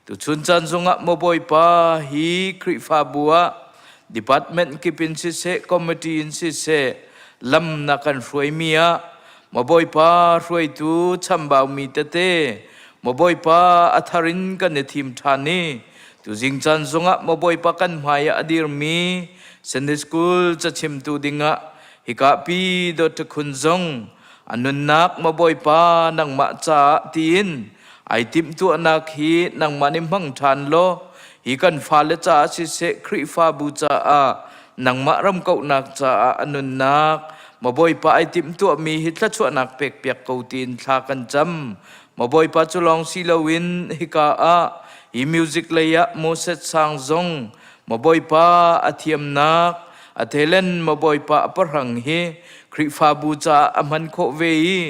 tuchun caan zongah maw Bawipa hi Khrihfabu ah department kip in siseh, committee in siseh, lam na kan hruaimi ah maw Bawipa hruaitu chambaumi tete maw Bawipa a thar in kan i thim ṭhan i tuzing caan zongah maw Bawipa kan hmai ah a dirmi Sunday School cachimtu dingah hika pi Dr. Khun zong a nunnak maw Bawipa nangmah caah tiin ai timhtuahnak hi nangmah nih hmang ṭhan law hi kan fale caah siseh Khrihfabu caah nangmah ramkohnak caah a nunnak maw Bawipa ai timhtuahmi hi thluachuahnak pekpiak ko tiin thla kan cam. Maw Bawipa cu lawng si loin hika ah hi music lei ah Moses Sang zong maw Bawipa a thiamnak a talent maw Bawipa a pahrang hi Khrihfabu caah a hman khawh ve i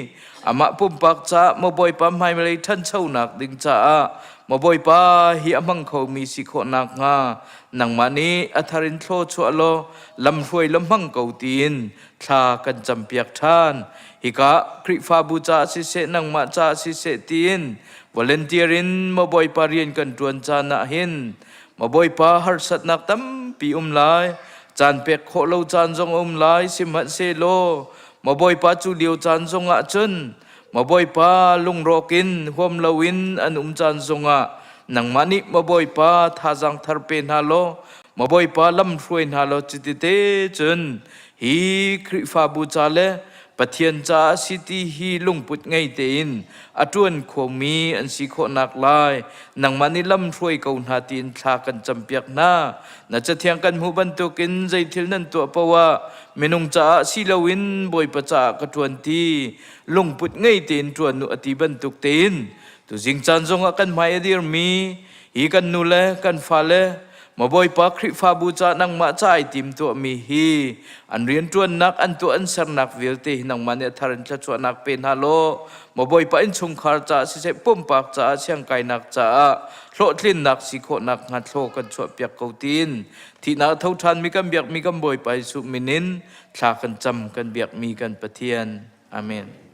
amah pumpak caah maw Bawipa hmailei ṭhanchonak ding caah maw Bawipa hi a hmang khomi si khawh nakhnga nangmah nih a thar in thlaw chuah law lamhruai la hmang ko tiin thla kan campiak ṭhan. Hika Khrihfabu caah siseh nangmah caah siseh tiin volunteer in maw Bawipa rian kan ṭuan caan ah hin maw Bawipa harsatnak tampi um lai, caan pek khawh lo caan zong a um lai, sihmanhsehlaw maw Bawipa cu lio caan zongah cun maw Bawipa lungrawk in huam loin an um caan zongah nangmah nih maw Bawipa thazaang thar pe hna law maw Bawipa lam hruai hna law cuti te cun hi Khrihfabu ca le Pathian caah si ti hi lungput ngei tein a ṭuan khomi an si khawhnak lai nangmah nih lam hruai ko hna tiin thla kan campiak hna. Na cathiang kan hmuh bantukin zei thil nan tuah paoh ah minung caah si loin Bawipa caah ka ṭuan ti lungput ngei tein ṭuan u a ti bantuk tein tuzing caan zongah kan hmai a dirmi hi kan nu le kan fale maw Bawipa Khrihfabu ca nangmah ca ai tim tuahmi hi an rianṭuannak an tuah an sernak vialte hi nangmah nih a thar in thluachuahnak pe hna law maw Bawipa innchungkhar caah siseh pumpak caah siangkainak caah hlawhtlinnak si khawhnak hnga thlaw kan chuahpiak ko tiin thihnak a tho ṭhanmi kan biakmi kan Bawipa Jesuh min in thla kan cam kan biakmi kan Pathian. Amen.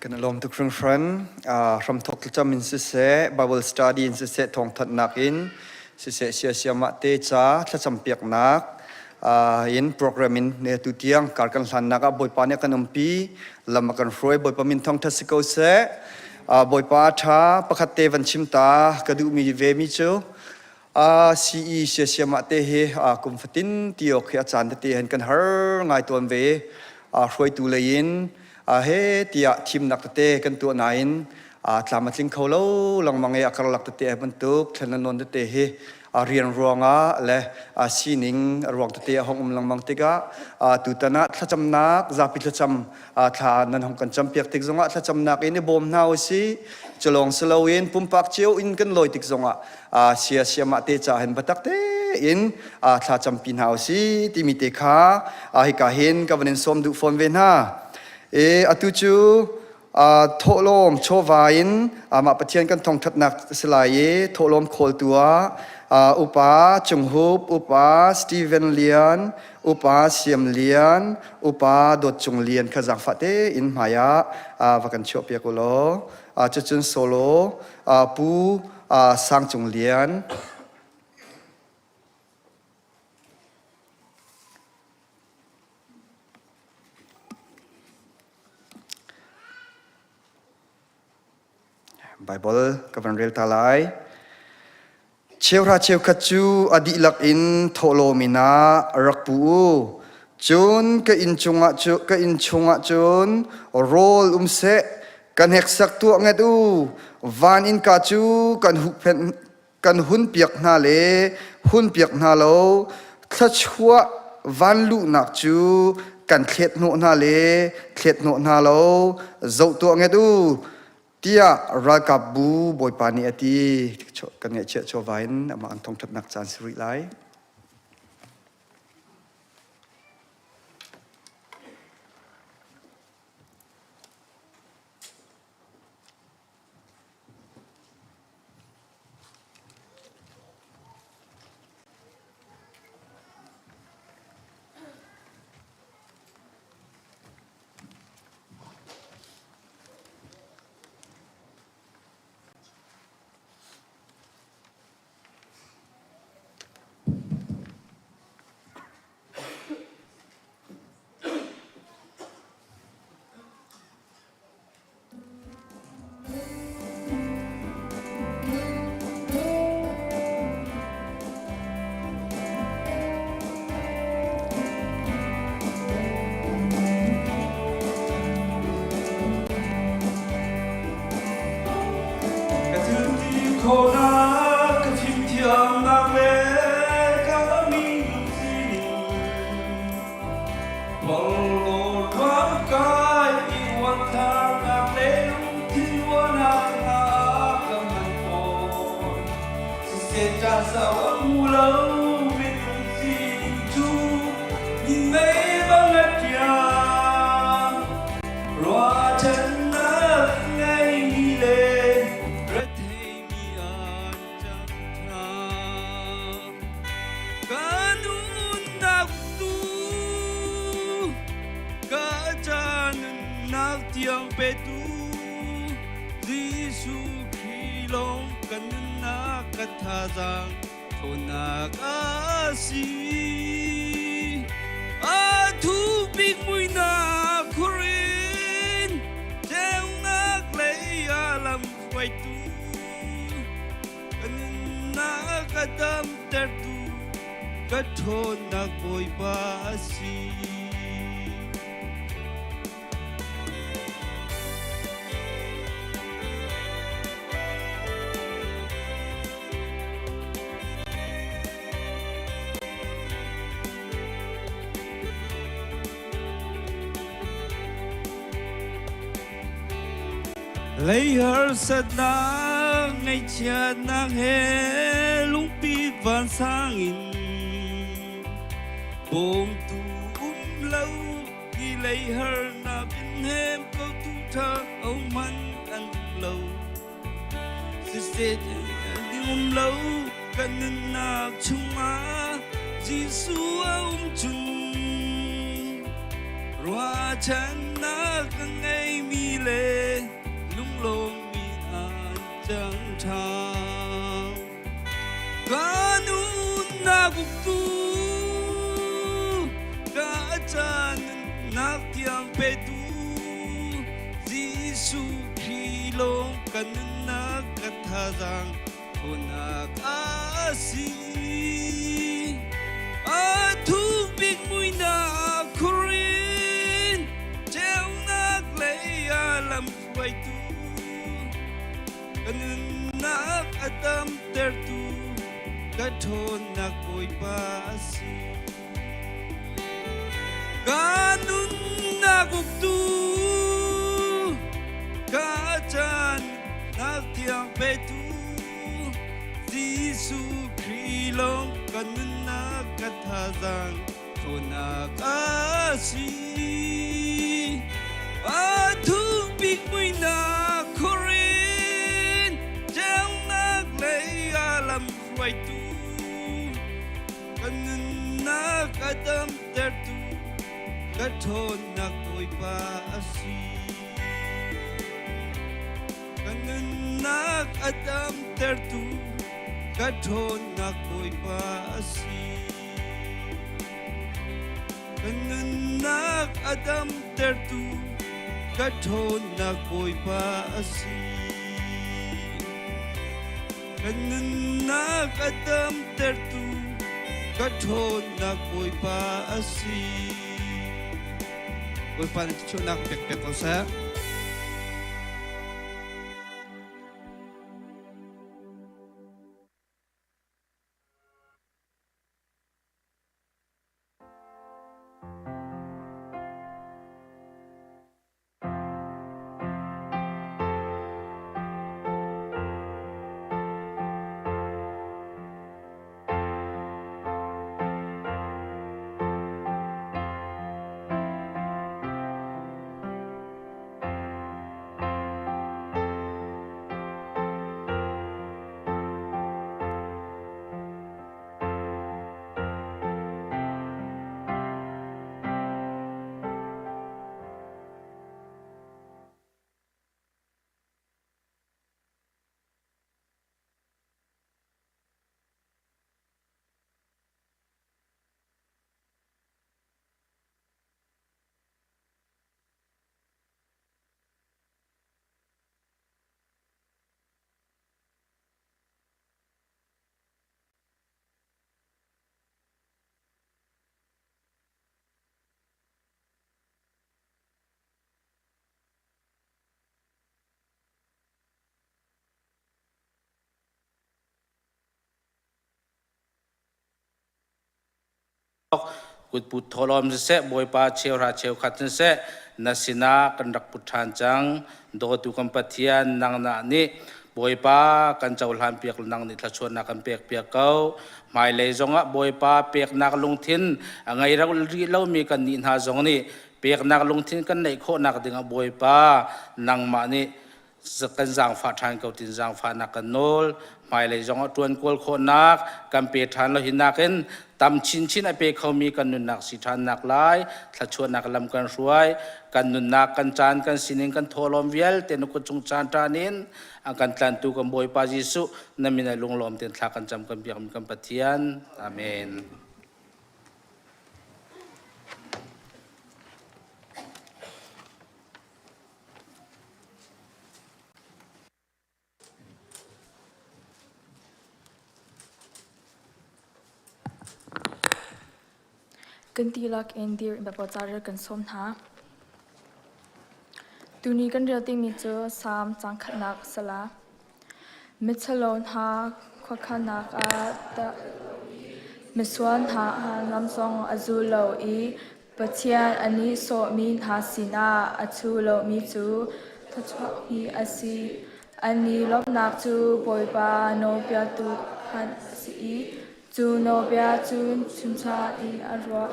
Kan i lawm tuk hringhran. Hramthawk thlacam in siseh, Bible study in siseh, thawngthanhnak in siseh, siasiamah te ca thlacam piaknak in program in ne tu tiang kar kan hlannak ah Bawipa nih a kan umpi, lam a kan hruai. Bawipa min thawngthat si ko seh. Bawipa tha pakhat te van chim ta ka duhmi ve mi cu CE siasiamah te hi kum fatin ti awk hi a caan tete hin kan har ngai tawn ve. Hruaitu lei in he tiah thimnak tete kan tuah nain tlam a tling kho lo lengmang i a karlak tete ai bantuk thlen nawn tete hi rian ruangah le sining ruang tete a hong um lengmang tikah tutan ah thlacamnak zapi thlacam thla nan hong kan campiak tik zongah thlacamnak in i bawm hna usih culawng si loin pumpak cio in kan lawi tik zongah sia siamah te ca hin biatak tein thla campi hna usih timi te kha hika hin ka van in sawm duh fawn ve hna. E atu cu thawhlawm chawva in amah Pathian kan thawngṭhatnak si lai i thawhlawm khawltu ah upa Cung Hup, upa Steven Lian, upa Siam Lian, upa Dawt Cung Lian kha zaangfah tein hmai ah va kan chuahpiak u law cucun solo Pu Sang Cung Lian Baibal ka van rel ta lai. Cheuhra cheukhat cu a dihlak in thawhlawm in ah rak pu u. Cun ka inn chungah cu ka inn chungah cun rawl um seh. Ka hneksak tuah nget u. Van innka cu kan huhphenh kan hunpiak hna le hunpiak hna lo. Thluachuah van luhnak cu kan thlet hnawh hna le thlet hnawh hna lo. Zoh tuah nget u, tiah ralkapbu Bawipa nih a ti. Kan ngaihchiah chawva in amah an thawngṭhatnak caan si rih lai. Ka thil ti khawhnak, ka fimthiamnak le ka minung sining Porhlawt kai i uanthlarnak le lungthin ruahnak hna ka hman tawn. Siseh caan sau a hmu lo minung sining cu minmei bang a ṭiang. Ruahchannak ngeimi le retheimi an cang ṭha. Ka nunnak tu ka ca nunnak tiang petu Jesuh Khrih lawng ka nunnak ka thazaang ṭhawnnak a si. A thu bik muinak khurin ceunak lei ah lam hruaitu Ka nunnak a damtertu ka ṭhawnnak Bawipa a si. Lei harsatnak ngaihchiatnak he lungpi vansang in bawmtu um lo hi lei harnak in hem ko tu ṭha hohmanh an um lo. Siseh ding um lo kan nunnak chungah Jesuh a um cun ruahchannak ka ngeimi le lunglawmmi an cang ṭhan. Ka nunnak uktu ka caan nunnak tiang petu Jesuh Khrih lawng ka nunnak ka thazaang ṭhawnnak a si. A thuk bik muinak khurin ceunak lei ah lam hruaitu ka nunnak a damtertu ka ṭhawnnak Bawipa a si. Ka nunnak uktu ka caan nak tiang petu Jesuh Khrih lawng ka nunnak ka thazaang ṭhawnnak a si. A thuk bik muinak khuarin ceunak lei ah lam hruaitu Ka nunnak a damtertu ka ṭhawnnak Bawipa a si. Ka nunnak a damtertu ka ṭhawnnak Bawipa a si. Ka nunnak a damtertu ka ṭhawnnak Bawipa a si. Ka nunnak a damtertu ka ṭhawnnak Bawipa a si. Bawipa na chuahnak pek pek ko seh. Kutput thawhlawm siseh, Bawipa cheuhra cheukhat siseh, na sinah kan rak put ṭhan cang. Dawtu kan Pathian, nangmah nih Bawipa kan cohlan piak nang nih thluachuahnak kan pek piak ko. Hmailei zongah Bawipa peknak lungthin a ngei rih lomi kan nih hna zong nih peknak lungthin kan neih khawhnak dingah Bawipa nangmah nih kan zaangfah ṭhan ko tin zaangfahnak kan nawl. Hmailei zongah ṭuan kawl khawhnak kan pe ṭhan lo hi nakin tam chinchin a pe khomi kan nunnak si ṭhannak lai thluachuahnak lam kan hruai. Kan nunnak, kan caan, kan sining, kan thawhlawm vialte na kut chung caan ṭan in an kan tlantu kan Bawipa Jesuh na min ah lunglawm tein thla kan cam kan biakmi kan Pathian. Amen. Kan dihlak in dir in Baibal ca rel kan sawm hna. Tuni kan rel dingmi cu Salm caang khatnak a si la. Miṭhalo hna khuakhannak ah dah misual hna lam zong a zul lo i Pathian a nihsawhmi hna sinah a ṭhu lomi cu thluachuahmi a si. An i lawmhnak cu Bawipa nawlbia tu khan a si i cu nawlbia cu chuncha in a ruah.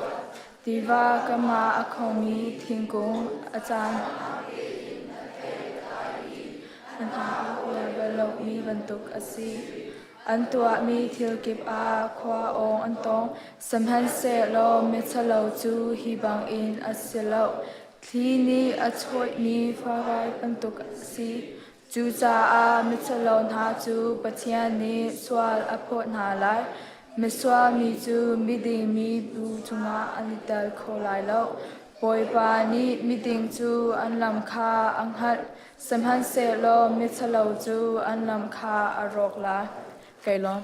Tiva kam ah a khomi thingkung a caan a hna a uar bal lomi bantuk a si. An tuahmi thil kip ah khua awng an tong. Sihmanhsehlaw miṭhalo cu hi bangin a si lo. Thli nih a chawihmi farai bantuk a si. Cucaah miṭhalo hna cu Pathian nih sual a phawt hna lai. Misual mi cu miding mi bu cungah an i tel kho lai lo. Bawipa nih miding cu an lam kha a hngalh, sihmanhsehlaw miṭhalo cu an lam kha a rawk lai. Kai lawm.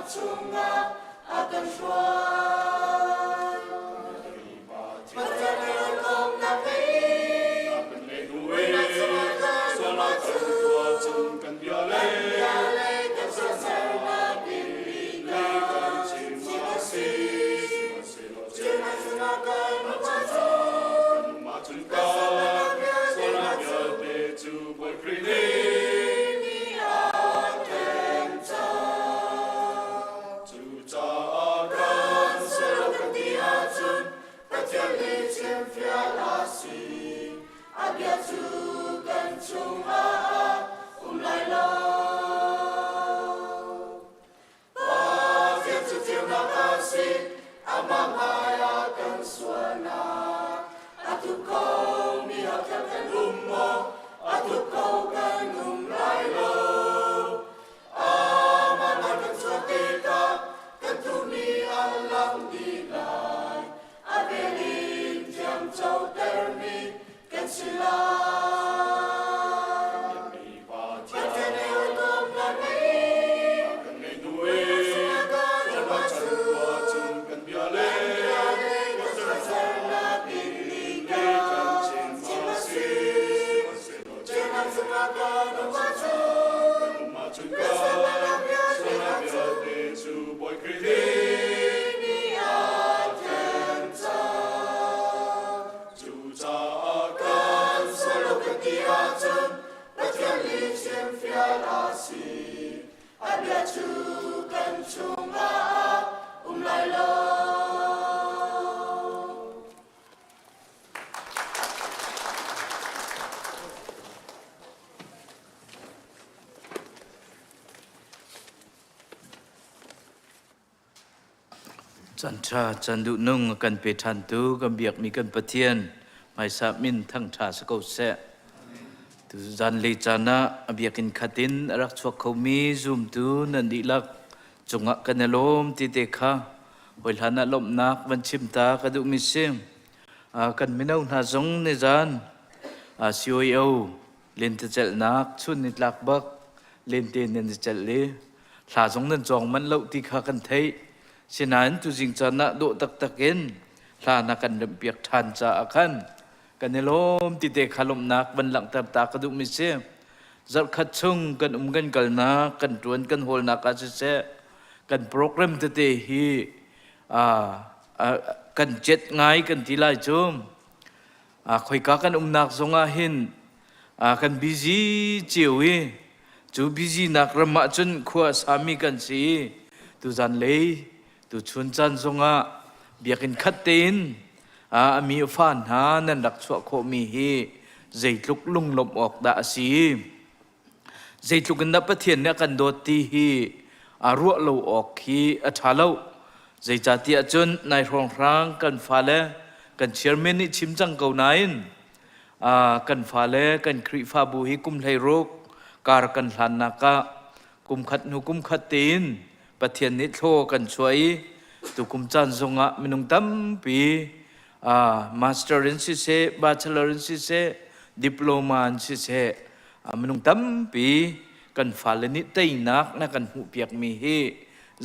Chungah a kan hruai. Amah hmaiah kan sualnak a thup kho mi hotel kan um maw? A thup kho kan um lai lo. Amah hmai kan chuah tikah kan thuhmi a lang dih lai. A vel in thiamcotermi kan si lai. Pathian nih hawikom na ngei. Kan ngei hnu i sualnak chan kan bia le kan sualsernak in lihnak chim a si. Ceunak chungah kan um ahcun kan sualnak vialte cu Bawi Khrih nih a then cang. Cucaah kan sual lo kan ti ahcun Pathian nih chimfial a si. A bia cu kan chungah a um lai lo. Canṭha can duhnung a kan pe ṭhantu kan biakmi kan Pathian hmaisa min thangṭha si ko seh. Tu zanlei caan ah a biakinn khat in a rak chuak khomi zumtu nan dihlak cungah kan i lawm ti te kha hawi hlan ah lawmhnak van chim ta ka duhmi si. Kan mino hna zong nizan COEO lentecelhnak chun nitlak bak lente nan i celh i hla zong nan cawng manh lo ti kha kan theih. Sinain tuzing caan ah dawh taktak in hla na kan remhpiak ṭhan caah khan kan i lawm ti te kha lawmhnak van langhter ta ka duhmi si. Zarhkhat chung kan um kan kalnak, kan ṭuan kan hawlnak ah siseh, kan program tete hi kan cet ngai kan ti lai cu. Khoika kan umnak zongah hin kan busy cio i cu busy nak ram ah cun khua a sami kan si i tuzan lei tuchun caan zongah biakinn khat tein a mi a fa hna nan rak chuah khawhmi hi zeitluk lunglawmh awk dah a si. Zeitluk in dah Pathian nih a kan dawt ti hi aa ruah lo awk hi a ṭha lo. Zeicahtiah cun nai hrawnghrang kan fale kan chairman nih chim cang ko nain kan fale kan Khrihfabu hi kum 16 kar kan hlannak ah kum khat hnu kum khat tein Pathian nih thlaw kan chuah i tukum caan zongah minung tampi master in siseh bachelor in siseh diploma in siseh minung tampi kan fale nih teinak na kan hmuhpiakmi hi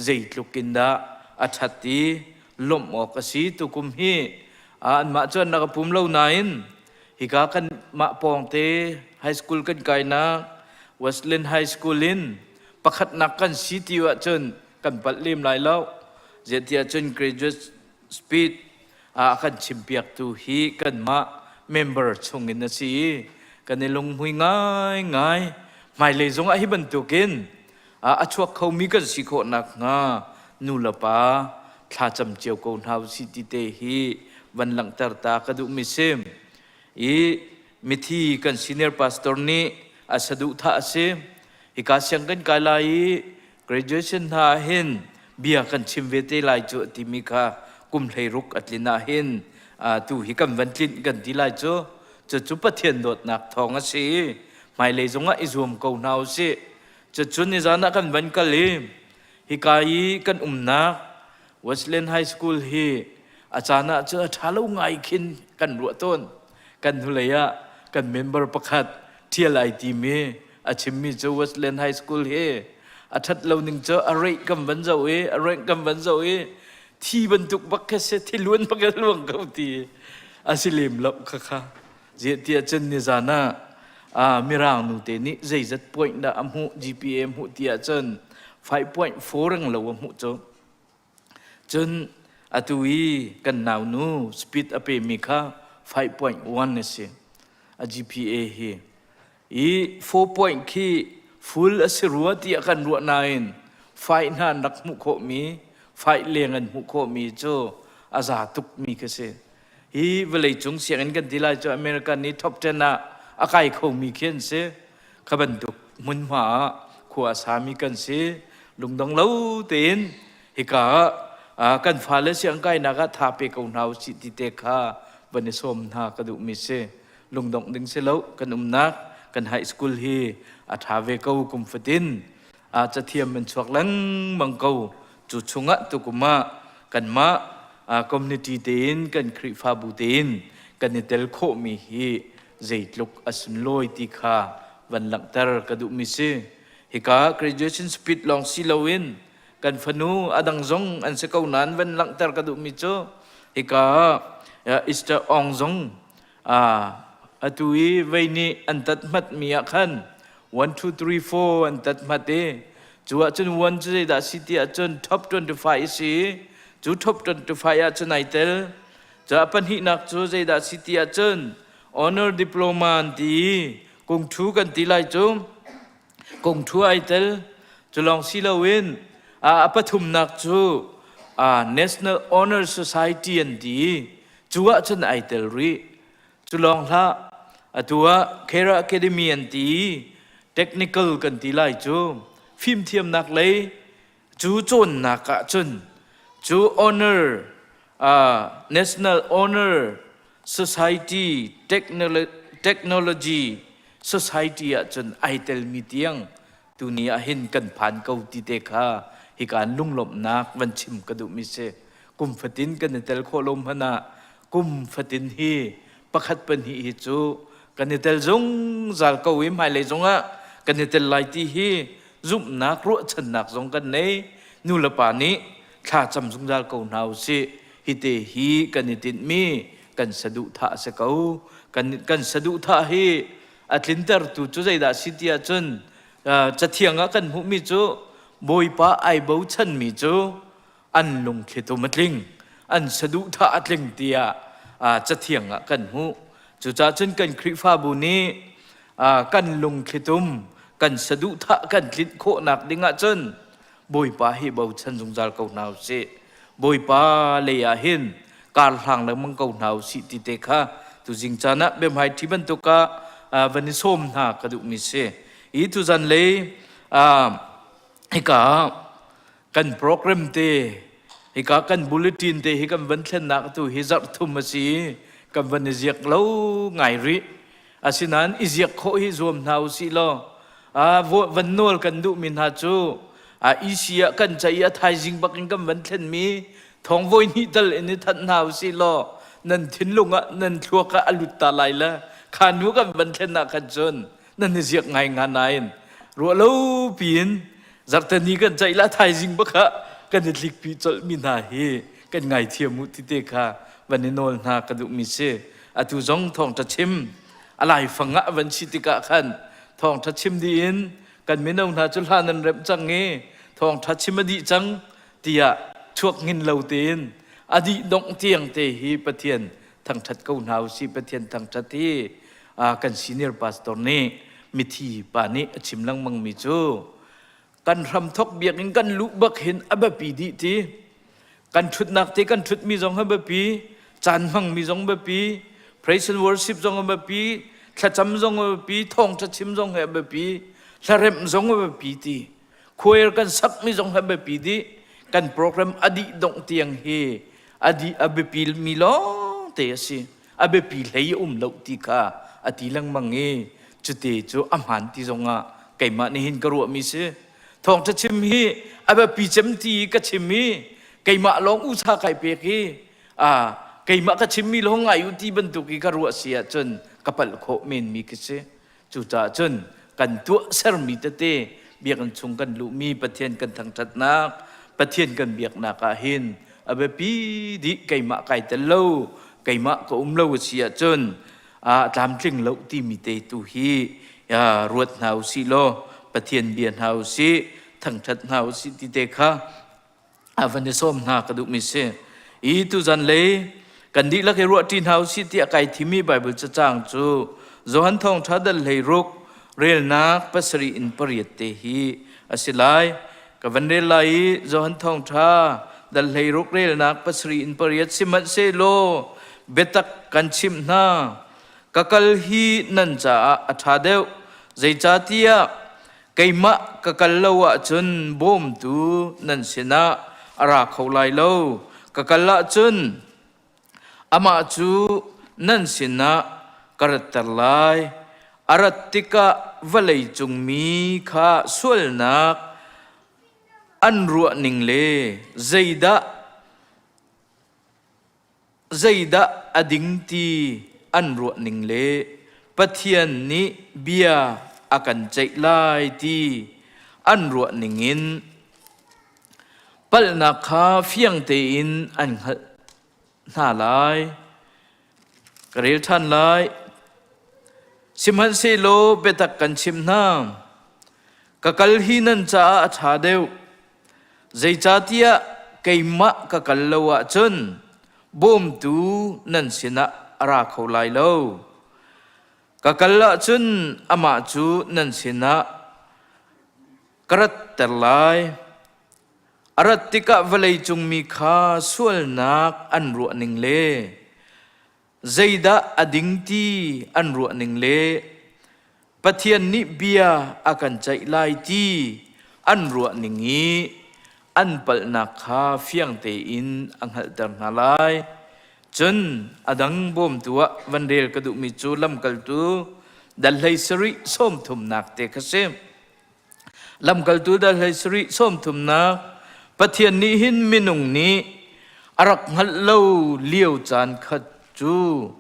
zeitluk in dah a ṭhat i lawmh awk a si tukum hi anmah cu an rak pum lo nain hika kan mah pawngte high school kan kainak Wesleyan High School in pakhatnak kan si ti ahcun kan palh lem lai lo zeitiah cun graduate speed a kan chimpiaktu hi kanmah member chungin a si i kan i lunghmui ngaingai. Hmailei zongah hi bantukin a chuak khomi kan si khawh nakhnga nu le pa thlacam cio ko hna usih ti te hi van langhter ta ka duhmi si. I mithi kan senior pastor nih a saduhthah a si. Hika siang kan kai lai i Graduation hna ah hin bia kan chim ve te lai cu a timi kha kum 16 a tlin ah hin tu hi kan van tlinh kan ti lai cu. Cucu Pathian dawtnak thawng a si i hmailei zongah i zuam ko hna u sih. Cucu nizan ah kan van kal i hika i kan umnak Wesleyan High School hi a caan ah cun a ṭha lo ngai khin kan ruah tawn. Kan hnulei ah kan member pakhat ṭhial ai timi a chimmi cu Wesleyan High School hi a ṭhat lo ning cu a reih kan van zoh i a rank kan van zoh i thi bantuk bak khi si thi luan bak in luang ko ti a si lem lo kha kha ziah tiah cun nizan ah ah mirang nu te nih zeizat point dah a hmuh GPA hmuh ti ahcun 5.4 reng lo a hmuh cu Cun atu i kan naunu speed a pemi kha 5.1 a si. A GPA hi. I 4 point khi full a si rua tiah kan ruah nain fight hna an rak hmuh khawhmi, fight leng an hmuh khawhmi cu a za tukmi khi si. Hi vawleicung sianginn kan ti lai cu American nih top 10 ah a kai khomi khi an si. Kha bantuk hmunhma ah khua a sami kan si. Lungdong lo tein hika ah. Kan fale siang kainak ah tha pe ko hna usih ti te kha van i sawm hna ka duhmi si. Lungdongh ding si lo kan umnak kan high school hi a tha ve ko kum fatin cathiam an chuak lengmang ko. Cu chungah tukum ah kanmah community tein kan Khrihfabu tein kan i tel khawhmi hi zeitluk a sunlawi ti kha van langhter ka duhmi si. Hika graduation speed lawng si loin kan fanu a dang zong an si ko nain van langhter ka duhmi cu hika Easter ong zong atu i vei nih an tat hmatmi ah khan 1 2 3 4 an tat hmat i cu ahcun 1 cu zeidah si ti ahcun top 25 a si cu top 25 ahcun ai tel cu a pahnihnak cu zeidah si ti ahcun honor diploma an ti i kung thu kan ti lai cu kung thu ai tel cu lawng si loin a pathumnak cu National Honor Society an ti i cu ahcun ai tel rih. Cu lawng hlah atu ah Kera Academy an ti i technical kan ti lai cu fimthiamnak lei cu cawnnak ah cun cu honor National Honor Society Technology Society ah cun ai telmi tiang tuni ah hin kan phan ko ti te kha hika lunglawmhnak van chim ka duhmi si. Kum fatin kan i tel khawh lo hmanh ah kum fatin hi pakhat pahnih hi cu kan i tel zungzal ko i hmailei zongah kan i tel lai ti hi zumhnak ruahchannak zong kan nei. Nu le pa nih thla cam zungzal ko hna usih. Hi te hi kan i tinhmi kan saduhthah a si ko. Kan saduhthah hi a tlintertu cu zeidah si ti ahcun cathiang ah kan hmuhmi cu Bawipa ai bochanmi cu an lungthlitum a tling an saduhthah a tling tiah cathiang ah kan hmuh. Cucaah cun kan Khrihfabu nih kan lungthlitum kan saduhthah kan tlinh khawhnak ding ahcun Bawipa hi bochan zungzal ko hna usih. Bawipa lei ah hin kar hlang lengmang ko hna usih ti te kha tuzing caan ah biahmai ṭhi bantuk ah van i sawm hna ka duhmi si. Hi tuzan lei hika kan program te hika kan bulletin te hi kan van thlennak tu hi zarh thum a si kan van i ziak lo ngai rih. Asinain i ziak khawh hi zuam hna usih law van nawl kan duhmi hna cu EC ah kan ceih i a thaizing bakin kan van thlenmi thawng voi hnih tal in i thanh hna usih law nan thinlung ah nan thluak ah a lut ta lai le kha hnu kan van thlen ah khan cun nan i ziak ngai nga nain ruah lo piin zarhteni kan ceih la thaizing bak ah kan i tlikpi colhmi hna hi kan ngaithiam u ti te kha van i nawl hna ka duhmi si. Atu zong thawngṭha chim a laifang ah van si tikah khan thawngṭha chim dih in kan mino hna cu hlan an remh cang i thawngṭha chim a dih cang tiah chuak hngin lo tein a dih dongh tiang te hi Pathian thangṭhat ko hna usih. Pathian thangṭhat hi kan senior pastor nih mithi pa nih a chim lengmang mi cu kan hramthok biakinn kan luh bak hin a biapi dih ti kan ṭhutnak te kan ṭhutmi zong a biapi caan hmangmi zong biapi praise and worship zong a biapi thlacam zong a biapi thawngṭha chim zong he a biapi hlaremh zong a biapi ti choir kan sakmi zong he a biapi dih kan program a dih dongh tiang hi a dih a biapi mi lawng te a si a biapi hlei a um lo ti kha a ti lengmang i cute cu a hmaan ti zongah keimah nih hin ka ruahmi si thawngṭha chim hi a biapi cem ti ka chim i keimah lawng usa kai pek i a keimah ka chimmi lawng ngai u ti bantuk i ka ruah si ahcun ka palh khawh menmi khi si. Cucaah cun kan tuah sermi tete biakinn chung kan luhmi Pathian kan thangṭhatnak Pathian kan biaknak ah hin a biapi dih. Keimah kai tel lo keimah ka um lo a si ahcun a tlamtling lo timi te tu hi ruat hna usih law Pathian bia hna usih thangṭhat hna usih ti te kha a van i sawm hna ka duhmi si. I tuzan lei kan dihlak i ruahṭi hna usih tiah kai thimi Baibal cacang cu Johan Thawngṭha dal 16 relnak 7 in 8 te hi a si lai. Ka van rel lai i Johan Thawngṭha dal 16 relnak 7 in 8 sihmanhsehlaw biatak kan chimh hna ka kal hi nan caah a ṭha deuh zeicahtiah keimah ka kal lo ahcun bawmtu nan sinah a ra kho lai lo. Ka kal ahcun amah cu nan sinah ka ratter lai. A rat tikah vawleicung mi kha sualnak an ruahning le zeidah zeidah a ding ti an ruahning le Pathian nih bia a kan ceih lai ti an ruahning in palhnak kha fiang tein an hngalh hna lai. Ka rel ṭhan lai. Sihmanhsehlaw biatak kan chimh hna. Ka kal hi nan caah a ṭha deuh. Zeicahtiah keimah ka kal lo ahcun bawmtu nan sinah a ra kho lai lo. Ka kal ahcun amah cu nan sinah ka ratter lai. A rat tikah vawleicung mi kha sualnak an ruahning le zeidah a ding ti an ruahning le Pathian nih bia a kan ceih lai ti an ruahning i an palhnak kha fiang tein a hngalhter hna lai. Cun a dang bawmtu ah van rel ka duhmi cu lamkaltu dal hlei sarih sawm thumnak te kha si. Lamkaltu dal hlei sarih sawm thumnak Pathian nih hin minung nih a rak hngalh lo lio caan khat cu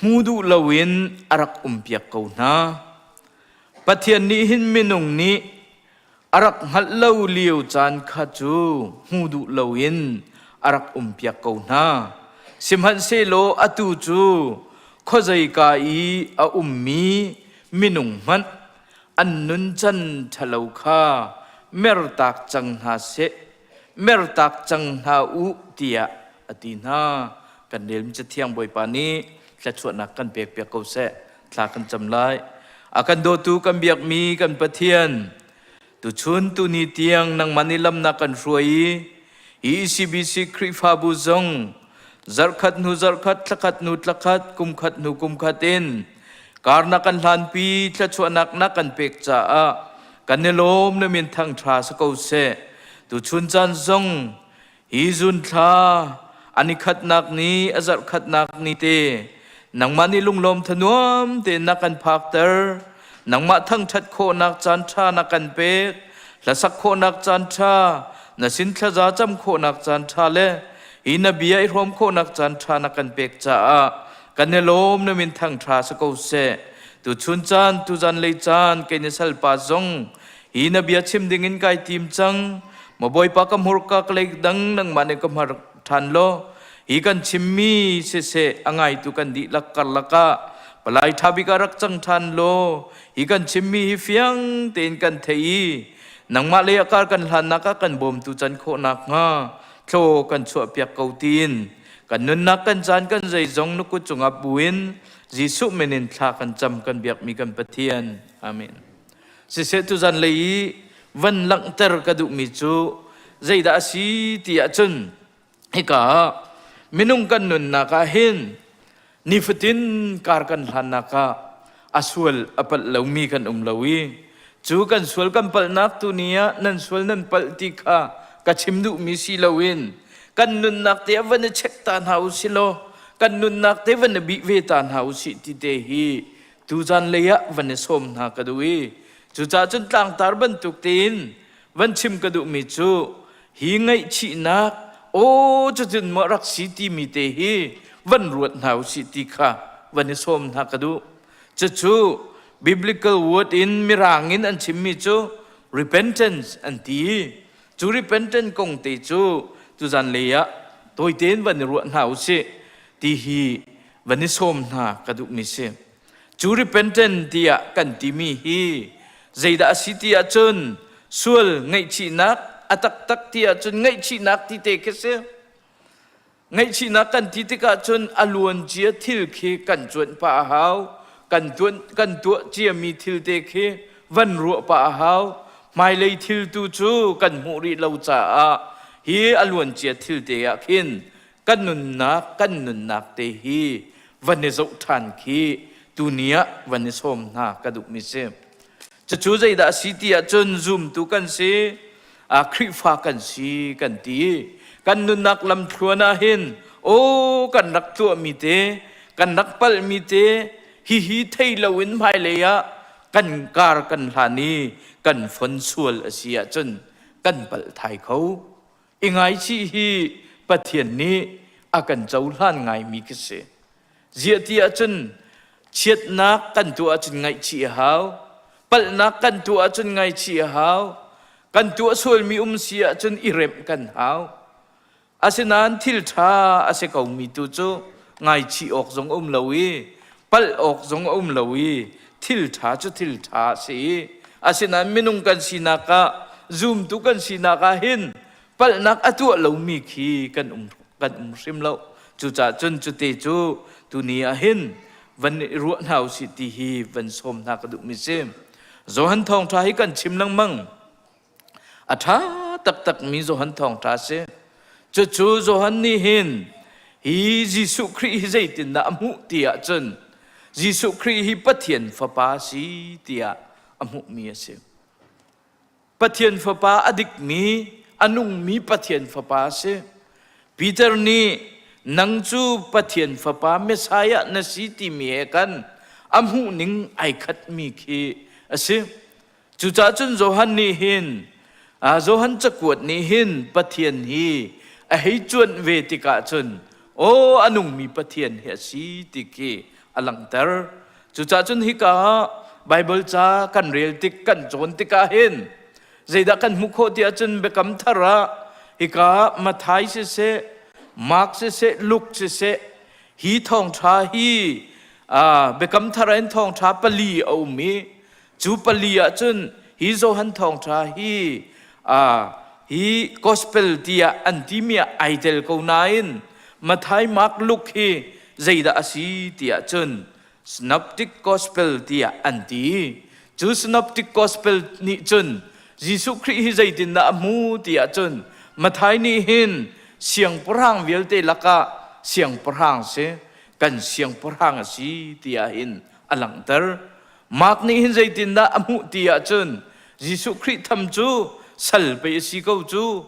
hmu duh loin a rak umpiak ko hna. Pathian nih hin minung nih a rak hngalh lo lio caan kha cu hmu duh loin a rak umpiak ko hna. Sihmanhsehlaw atu cu khuazeika i a ummi minung hmanh an nuncan ṭhalo kha mertak cang hna seh, mertak cang hna u tiah a ti hna. Kan relmi Cathiang Bawipa nih thluachuahnak kan pekpiak ko seh. Thla kan cam lai. A kan dawtu kan biakmi kan Pathian, tuchun tuni tiang nangmah nih lam na kan hruai i hi ECBC Khrihfabu zong zarhkhat hnu zarhkhat, thlakhat hnu thlakhat, kumkhat hnu kumkhat in kar na kan hlanpi thluachuahnak na kan pek caah kan i lawm na min thangṭha si ko seh. Tuchun caan zong Hi zunthla an i khatnak ni a zarh khatnak ni te nangmah nih lunglawm thanuam tein na kan phakter nangmah thangṭhat khawhnak caan ṭha na kan pek hlasak khawhnak caan ṭha na sin thlaza cam khawhnak caan ṭha le hi na bia i hrawm khawhnak caan ṭha na kan pek caah kan i lawm na min thangṭha si ko seh tuchun caan tuzan lei caan kei na salpa zong Hi na bia chim dingin kai tim cang. Maw Bawipa ka hmurka ka lei dang nangmah nih ka hmar ṭhan law hi kan chimmi siseh a ngaitu kan dihlak karlak ah palai ṭha bik ah rak cang ṭhan law hi kan chimmi hi fiang tein kan theih i nangmah lei ah kar kan hlannak ah kan bawmtu can khawh nakhnga thlaw kan chuahpiak ko tiin kan nunnak kan caan kan zeizong na kut cungah buin Jesuh min in thla kan cam kan biakmi kan Pathian. Amen. Siseh tuzan lei i van langhter ka duhmi cu zeidah a si ti ahcun hika ah minung kan nunnak ah hin nifatin kar kan hlannak ah a sual a palh lomi kan um lo i cu kan sual kan palhnak tu ni ah nan sual nan palh ti kha ka chim duhmi si loin kan nunnak te ah van i check ta hna u si law kan nunnak te van i bih ve ta hna u sih ti te hi Tuzan lei ah van i sawm hna ka duh i cucaah cun tlangtar bantuk tein van chim ka duhmi cu hi ngaihchihnak aw cucun maw rak si timi te hi van ruat hna usih ti kha van i sawm hna ka duh. Cucu biblical word in mirang in an chimmi cu repentance an ti. Cu repentance kong te cu tuzan lei ah tawite in van i ruah hna usih ti hi van i sawm hna ka duhmi si. Cu repentant tiah kan timi hi zeidah a si ti ahcun sual ngaihchihnak a taktak ti ahcun ngaihchihnak ti te khi si. Ngaihchihnak kan ti tikah cun a luan cia thil khi kan cuanh pah a hau. Kan tuan kan tuah ciami thil te khi van ruah pah a hau. Hmailei thil tu cu kan hmuh rih lo caah hi a luan cia thil te ah khin kan nunnak kan nunnak te hi van i zoh ṭhan khi tuni ah van i sawm hna ka duhmi si. Cucu zeidah a si ti ahcun zumtu kan si. Khrihfa kan si kan ti i kan nunnak lamthluan ah hin aw kan rak tuahmi te kan rak palhmi te hihi thei loin hmailei ah kan kar kan hlan i kan fon sual a si ahcun kan palh thai kho. I ngaichih hi Pathian nih a kan cohlan ngaimi khi si. Ziah ti ahcun chiatnak kan tuah ahcun ngaihchih a hau. Palhnak kan tuah ahcun ngaihchih a hau. Kan tuah sualmi um si ahcun i remh kan hau. Asinain thil ṭha a si komi tu cu ngaichih awk zong a um lo i palh awk zong a um lo i thil ṭha cu thil ṭha a si i asinain minung kan sinak ah zumtu kan sinak ah hin palhnak a tuah lomi khi kan um kan um hrim lo. Cucaah cun cute cu tuni ah hin van i ruah hna usih ti hi van sawm hna ka duhmi si. Johan thawngṭha hi kan chim lengmang. A ṭha taktakmi Johan thawngṭha a si. Cucu Johan nih hin hi Jesuh Khrih hi zeitindah a hmuh ti ahcun Jesuh Khrih hi Pathian Fapa a si tiah a hmuhmi a si. Pathian Fapa a dikmi, a nungmi Pathian Fapa a si. Peter nih nang cu Pathian Fapa Messiah na si timi he kan a hmuhning ai khatmi khi a si. Cucaah cun Johan nih hin Johan cakuat nih hin Pathian hi a hei cuanh ve tikah cun aw a nungmi Pathian hi a si ti khi a langhter. Cucaah cun hika ah Baibal ca kan rel tik kan cawn tikah hin zeidah kan hmuh khawh ti ahcun Biakam Thar ah hika Matthai siseh, Mark siseh, Luke siseh hi thawngṭha hi Biakam Thar ah hin thawngṭha pali a um i cu pali ahcun hi Johan thawngṭha hi hi gospel tiah an timi ah ai tel ko nain Matthai, Mark, Luke hi zeidah a si tiah cun Synoptic Gospel tiah an ti. Cu Synoptic Gospel nih cun Jesuh Khrih hi zeitindah a hmu tiah cun Matthai nih hin siangpahrang vialte lakah siangpahrang si, kan siangpahrang a si tiah hin a langhter. Mark nih hin zeitindah a hmuh ti ahcun Jesuh Khrih tham cu sal pei a si ko cu,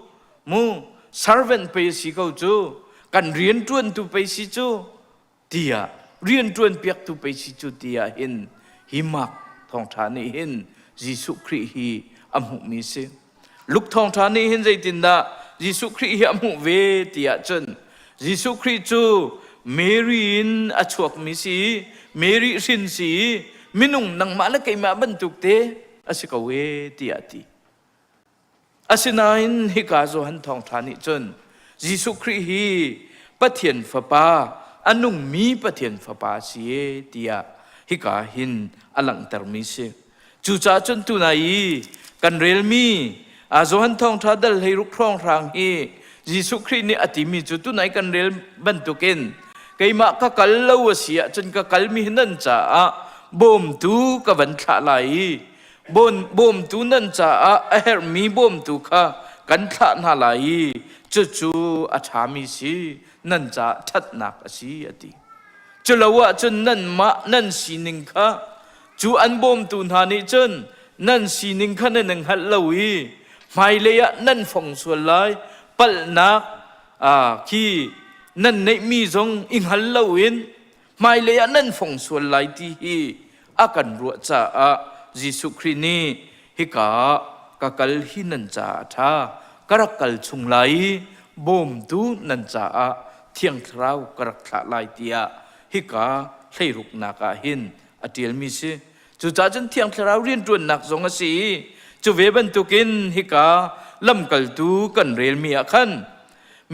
mu servant pei a si ko cu, kan rianṭuantu pei si cu, tiah rianṭuan piaktu pei si cu tiah hin hi Mark thawngṭha nih hin Jesuh Khrih hi a hmuhmi si. Luke thawngṭha nih hin zeitindah Jesuh Khrih hi a hmuh ve tiah cun Jesuh Khrih cu Mary in a chuakmi si, Mary hrin si, minung nangmah le keimah bantuk te a si ko e tiah a ti. Asinain hika Johan thawngṭha nih cun Jesuh Khrih hi Pathian Fapa, a nungmi Pathian Fapa a si e tiah hika hin a langhtermi si. Cucaah cun tunai i kan relmi Johan thawngṭha dal 16 hrawnghrang hi Jesuh Khrih nih a timi cu tunai kan rel bantukin keimah ka kal lo a si ahcun ka kalmi hi nan caah bawmtu ka van thlah lai i Bawmtu nan caah a herhmi bawmtu kha kan thlah hna lai i cucu a ṭhami si, nan caah ṭhatnak a si, a ti. Culo ahcun nanmah nan sining kha cu an bawmtu hna nih cun nan sining kha nan i hngalh lo i hmailei ah nan fong sual lai, palhnak khi nan neihmi zong i hngal loin hmailei ah nan fong sual lai ti hi a kan ruah caah Jesuh Khrih nih hika ah ka kal hi nan caah a ṭha ka rak kal chung lai i bawmtu nan caah Thiang Thlarau ka rak thlah lai tiah hika hleiruknak ah hin a ṭialmi si. Cucaah cun Thiang Thlarau rianṭuannak zong a si i cu ve bantukin hika lamkaltu kan relmi ah khan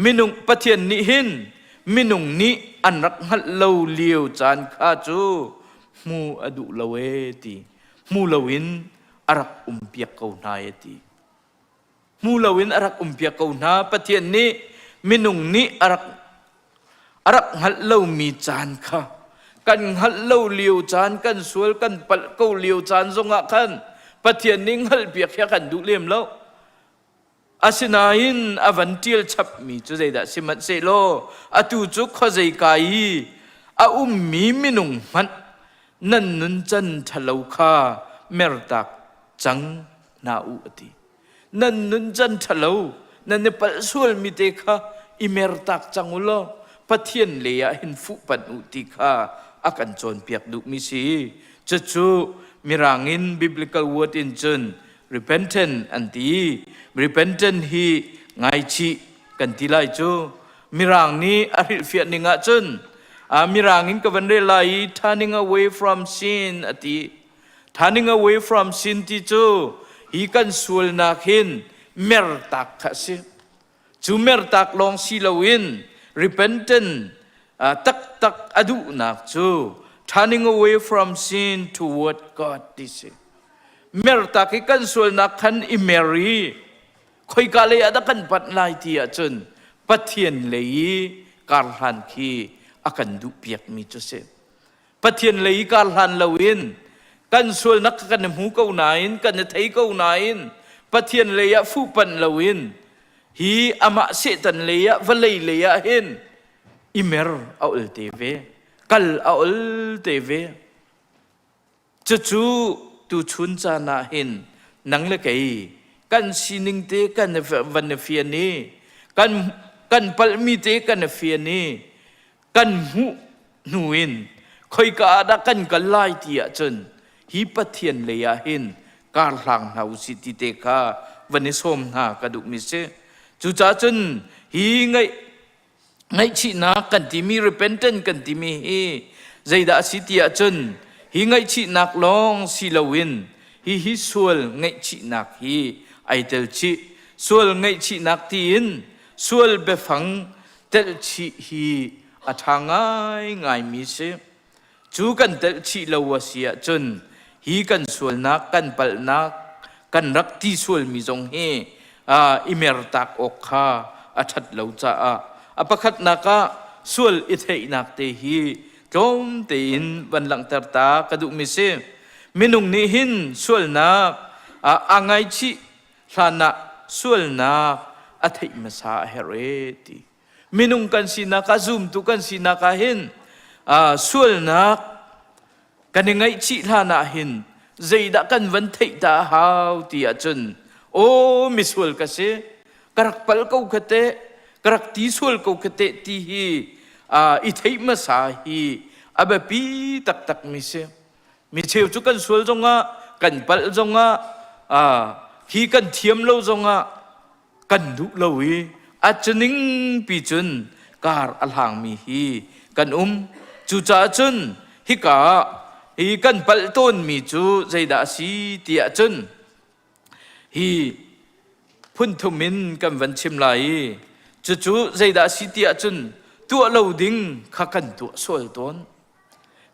minung Pathian nih hin minung nih an rak hngalh lo lio caan kha cu hmu a duh lo ee ti hmu loin a rak um piak ko hna ee ti hmu loin a rak um piak ko hna Pathian nih minung nih a rak a rak hngalh lomi caan kha kan hngalh lo lio caan kan sual kan palh ko lio caan zongah khan Pathian nih hngalh piak hi a kan duh lem lo Asinain a van ṭial chapmi cu zeidah sihmanhsehlaw atu cu khuazeika i a ummi minung hmanh nan nuncan ṭhalo kha mertak cang hna u a ti. Nan nuncan ṭhalo, nan i palh sualmi te kha i mertak cang u law Pathian lei ah hin fuhpanh u ti kha a kan cawnpiak duhmi si. Cucu Mirang in biblical word in cun repentant an ti. Repentant hi ngaichih kan ti lai cu. Mirang nih a hrilhfiah ning ahcun Mirang in ka van rel lai i turning away from sin a ti. Turning away from sin ti cu hi kan sualnak hin mertak kha a si. Cu mertak lawng si loin repentant taktak a duhnak cu turning away from sin toward God ti si. Mertak i kan sualnak khan i mer i khoika lei ah dah kan panh lai ti ahcun Pathian lei i karhlan khi a kan duhpiakmi cu si. Pathian lei i karhlan loin kan sualnak kan i hmu ko nain kan i thei ko nain Pathian lei ah fuhpanh loin hi amah Satan lei ah vawlei lei ah hin i mer a ol te ve kal a ol te ve cucu tuchun caan ah hin nang le kei kan sining te kan van i fian i kan kan palhmi te kan i fian i kan hmuh hnu in khoika ah dah kan kal lai ti ahcun hi Pathian lei ah hin kar hlang hna usih ti te kha van i sawm hna ka duhmi si. Cucaah cun hi ngaih ngaihchihnak kan timi repentant kan timi hi zeidah a si ti ahcun hi ngaihchihnak lawng si loin hi hi sual ngaihchihnak hi ai tel chih. Sual ngaihchihnak tiin sual biafang telhchih hi a ṭha ngaingaimi si. Cu kan telhchih lo a si ahcun hi kan sualnak, kan palhnak, kan rak ti sualmi zong hi i mertak awk kha a ṭhat lo caah a pakhatnak ah sual i theihnak te hi tlawm tein van langhter ta ka duhmi si. Minung nih hin sualnak aa ngaichih hlanah sualnak a theih hmasa a herh e ti. Minung kan sinak ah zumtu kan sinak ah hin sualnak kan i ngaihchih hlan ah hin zeidah kan van theih ta a hau ti ahcun aw misual ka si ka rak pal ko kha teh ka rak ti sual ko kha teh ti hi i theih hmasa hi a biapi taktak mi si. Mi cheu cu kan sual zongah kan palh zongah hi kan thiam lo zongah kan duh lo i a cuning pi cun kar a hlangmi hi kan um. Cucaah cun hika ah hi kan palh tawnmi cu zeidah a si ti ahcun hi phunthum in kan van chim lai i cucu zeidah a si ti ahcun tuah lo ding kha kan tuah sual tawn.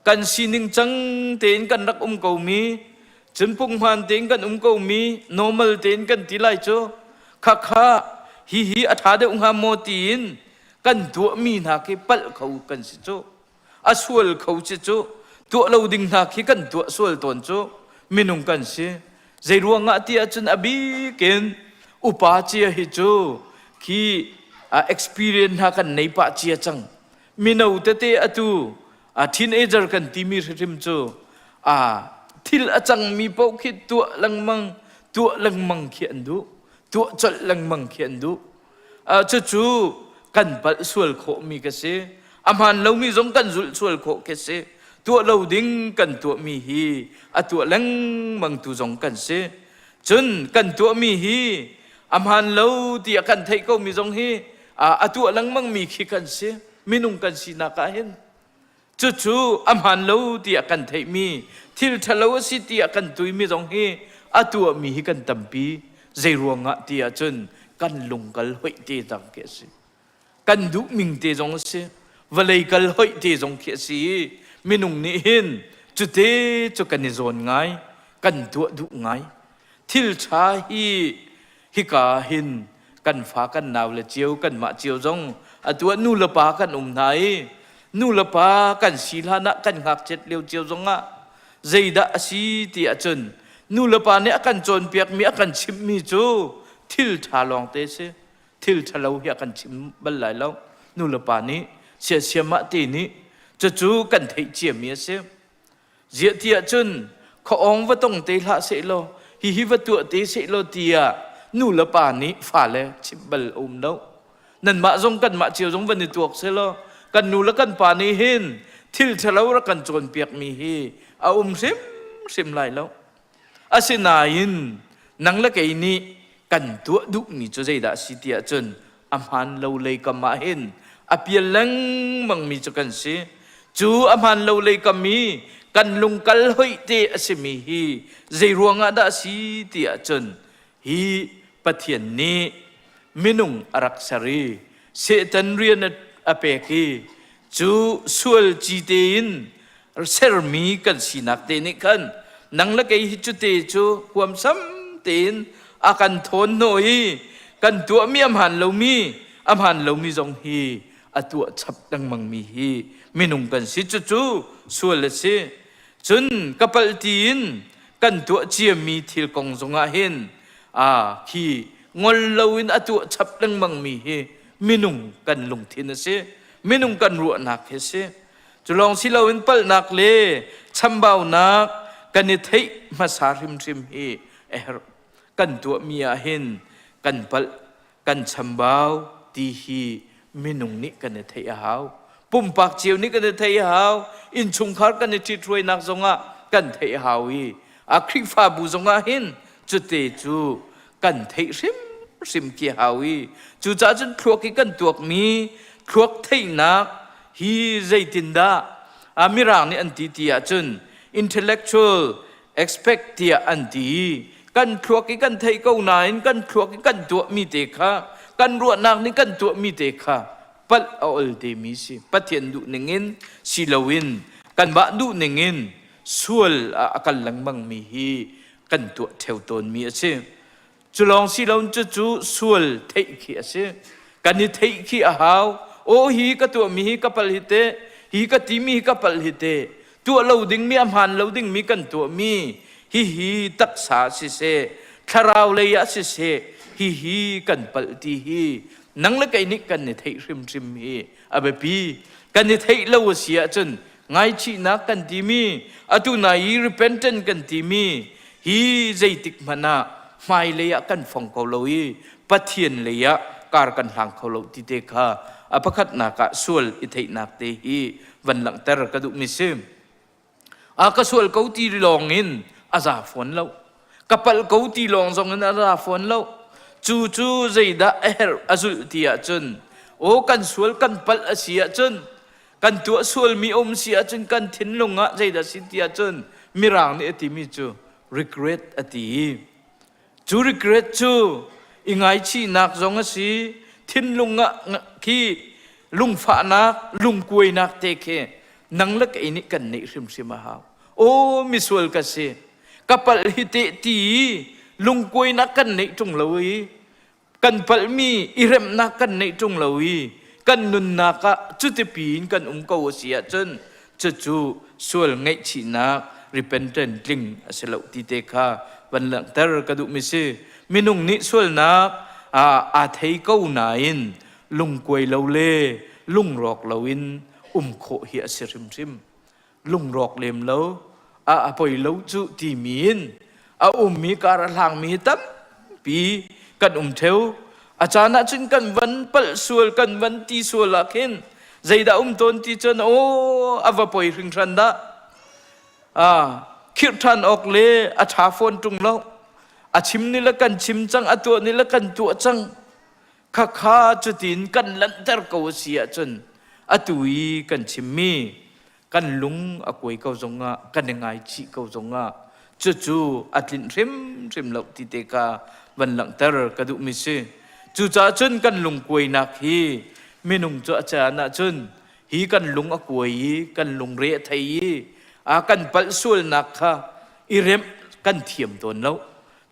Kan sining cang tein kan rak um komi, cun punghman tein kan um komi, normal tein kan ti lai cu, khakha hihi a ṭha deuh hnga maw tiin kan tuahmi hna khi palh kho kan si cu. A sual kho si cu. Tuah lo ding hna khi kan tuah sual tawn cu. Minung kan si. Zei ruangah ti ahcun a bik in upa cia hi cu khi experience hna kan nei pah cia cang. Mino tete atu a teenager kan timi hrimhrim cu a thil a cangmi paoh khi tuah lengmang tuah lengmang khi an duh tuah colh lengmang khi an duh. Cucu kan palh sual khawhmi ka si. A hmaan lomi zong kan zulh sual khawh khi si. Tuah lo ding kan tuahmi hi a tuah lengmang tu zong kan si. Cun kan tuahmi hi a hmaan lo tiah kan theih komi zong hi a tuah lengmangmi khi kan si. Minung kan sinak ah hin cucu a hmaan lo tiah kan theihmi thil ṭhalo a si tiah kan tuimi zong hi a tuahmi hi kan tampi. Zei ruangah ti ahcun kan lungkal hoih te cang khi a si. Kan duhning te zong a si. Vawlei kal hoih te zong khi a si i minung nih hin cute cu kan i zawn ngai, kan tuah duh ngai. Thil ṭha hi hika hin kan fa kan nau le cio kanmah cio zong atu ah nu le pa kan um hna i nu le pa kan si hlan ah kan ngakchiat lio cio zongah zeidah a si ti ahcun nu le pa nih a kan cawnpiakmi a kan chimhmi cu thil ṭha lawngte si thil ṭhalo hi a kan chim bal lai lo nu le pa nih siasiamah te nih cucu kan theih ciami a si Ziah ti ahcun khuaawng va tong te hlah sehlaw hihi va tuah te sehlaw tiah. nu le pa nih fale chimh bal a um lo. Nanmah zong kanmah cio zong van i tuak selaw kan nu le kan pa nih hin thil ṭhalo rak kan cawnpiakmi hi a um hrimhrim lai lo. Asinain nang le kei nih kan tuah duhmi cu zeidah a si ti ahcun a hmaan lo lei kam ah hin a pial lengmangmi cu kan si. Cu a hmaan lo lei kam i kan lungkal hoih te a simi hi zei ruangah dah a si ti ahcun hi Pathian nih minung a rak ser i Satan rian a pek i cu sual cite in sermi kan sinak te nih khan nang le kei hi cute cu huamsam tein a kan thawn hnawh i kan tuahmi a hmaan lomi a hmaan lomi zong hi a tuah chap lengmangmi hi minung kan si. Cucu sual a si. Cun ka palh tiin kan tuah ciami thil kong zongah hin a khi ngol loin a tuah chap lengmangmi hi minung kan lungthin a si, minung kan ruahnak hi a si. Cu lawng si loin palhnak le chambaunak kan i theih hmasa hrimhrim hi a herh. Kan tuahmi ah hin kan palh, kan chambau ti hi minung nih kan i theih a hau. Pumpak cio nih kan i theih a hau. Innchungkhar kan i ṭhithruainak zongah kan theih a hau i a Khrihfabu zongah hin cute cu kan theih hrimhrim khi hau i cucaah cun thluak i kan tuakmi thluak theihnak hi zeitindah mirang nih an ti ti ahcun intellectual expect tiah an ti. Kan thluak i kan theih ko nain kan thluak i kan tuahmi te kha, kan ruahnak nih kan tuahmi te kha palh a ol temi si. Pathian duh ningin si loin kanmah duh ningin sual a kal lengmangmi hi kan tuah ṭheo tawnmi a si. Cu lawng si lo cucu sual theih khi a si. Kan i theih khi a hau. Aw, hi ka tuahmi hi ka palh hi teh, hi ka timi hi ka palh hi teh, tuah lo dingmi a hmaan lo dingmi kan tuahmi hihi taksa siseh, thlarau lei ah siseh, hihi kan palh ti hi nang le kei nih kan i theih hrimhrim hi a biapi. Kan i theih lo a si ahcun ngaichihnak kan timi, atu nai i repentant kan timi hi zeitik hmanh ah hmailei ah kan fong ko lo i Pathian lei ah kar kan hlang kho lo ti te kha a pakhatnak ah sual i theihnak te hi van langhter ka duhmi si. A ka sual ko ti lawng in a za fawn lo, ka palh ko ti lawng zong in a za fawn lo. Cu cu zeidah a herh a zulh ti ahcun, aw, kan sual kan palh a si ahcun, kan tuah sualmi um si ahcun kan thinlung ah zeidah si ti ahcun mirang nih a timi cu regret a ti. Cu regret cu i ngaichihnak zong a si, thinlung ah khi lungfahnak, lungkuainak te khi nang le kei nih kan neih hrimhrim a hau. Aw, misual ka si, ka palh hi teh ti lungkuainak kan neih ṭung lo i kan palhmi i remnak kan neih ṭung lo i kan nunnak ah cutipi in kan um ko a si ahcun cucu sual ngaihchihnak repentant tling a si lo ti te kha van langhter ka duhmi si. Minung nih sualnak aa thei ko nain lungkuai lo le lungrawk loin um khawh hi a si hrimhrim. Lungrawk lem lo a a poi lo cu timi in a ummi kar a hlangmi hi tampi kan um theo. A caan ah cun kan van palh sual, kan van ti sual ah khin zeidah um tawn ti cun, aw, a va poi hringhran dah, a khirh ṭhan awk le a ṭha fawn ṭung lo, a chim ni le kan chim cang, a tuah ni le kan tuah cang. Khakha cutin kan lanhter ko a si ahcun atu i kan chimmi kan lung a kuai ko zongah, kan i ngaichih ko zongah cucu a tlinh hrimhrim lo ti te kha van langhter ka duhmi si. Cucaah cun kan lungkuainak hi minung cu a caan ahcun hi kan lung a kuai i kan lungre a thei i a kan palh sualnak kha i remh kan thiam tawn lo.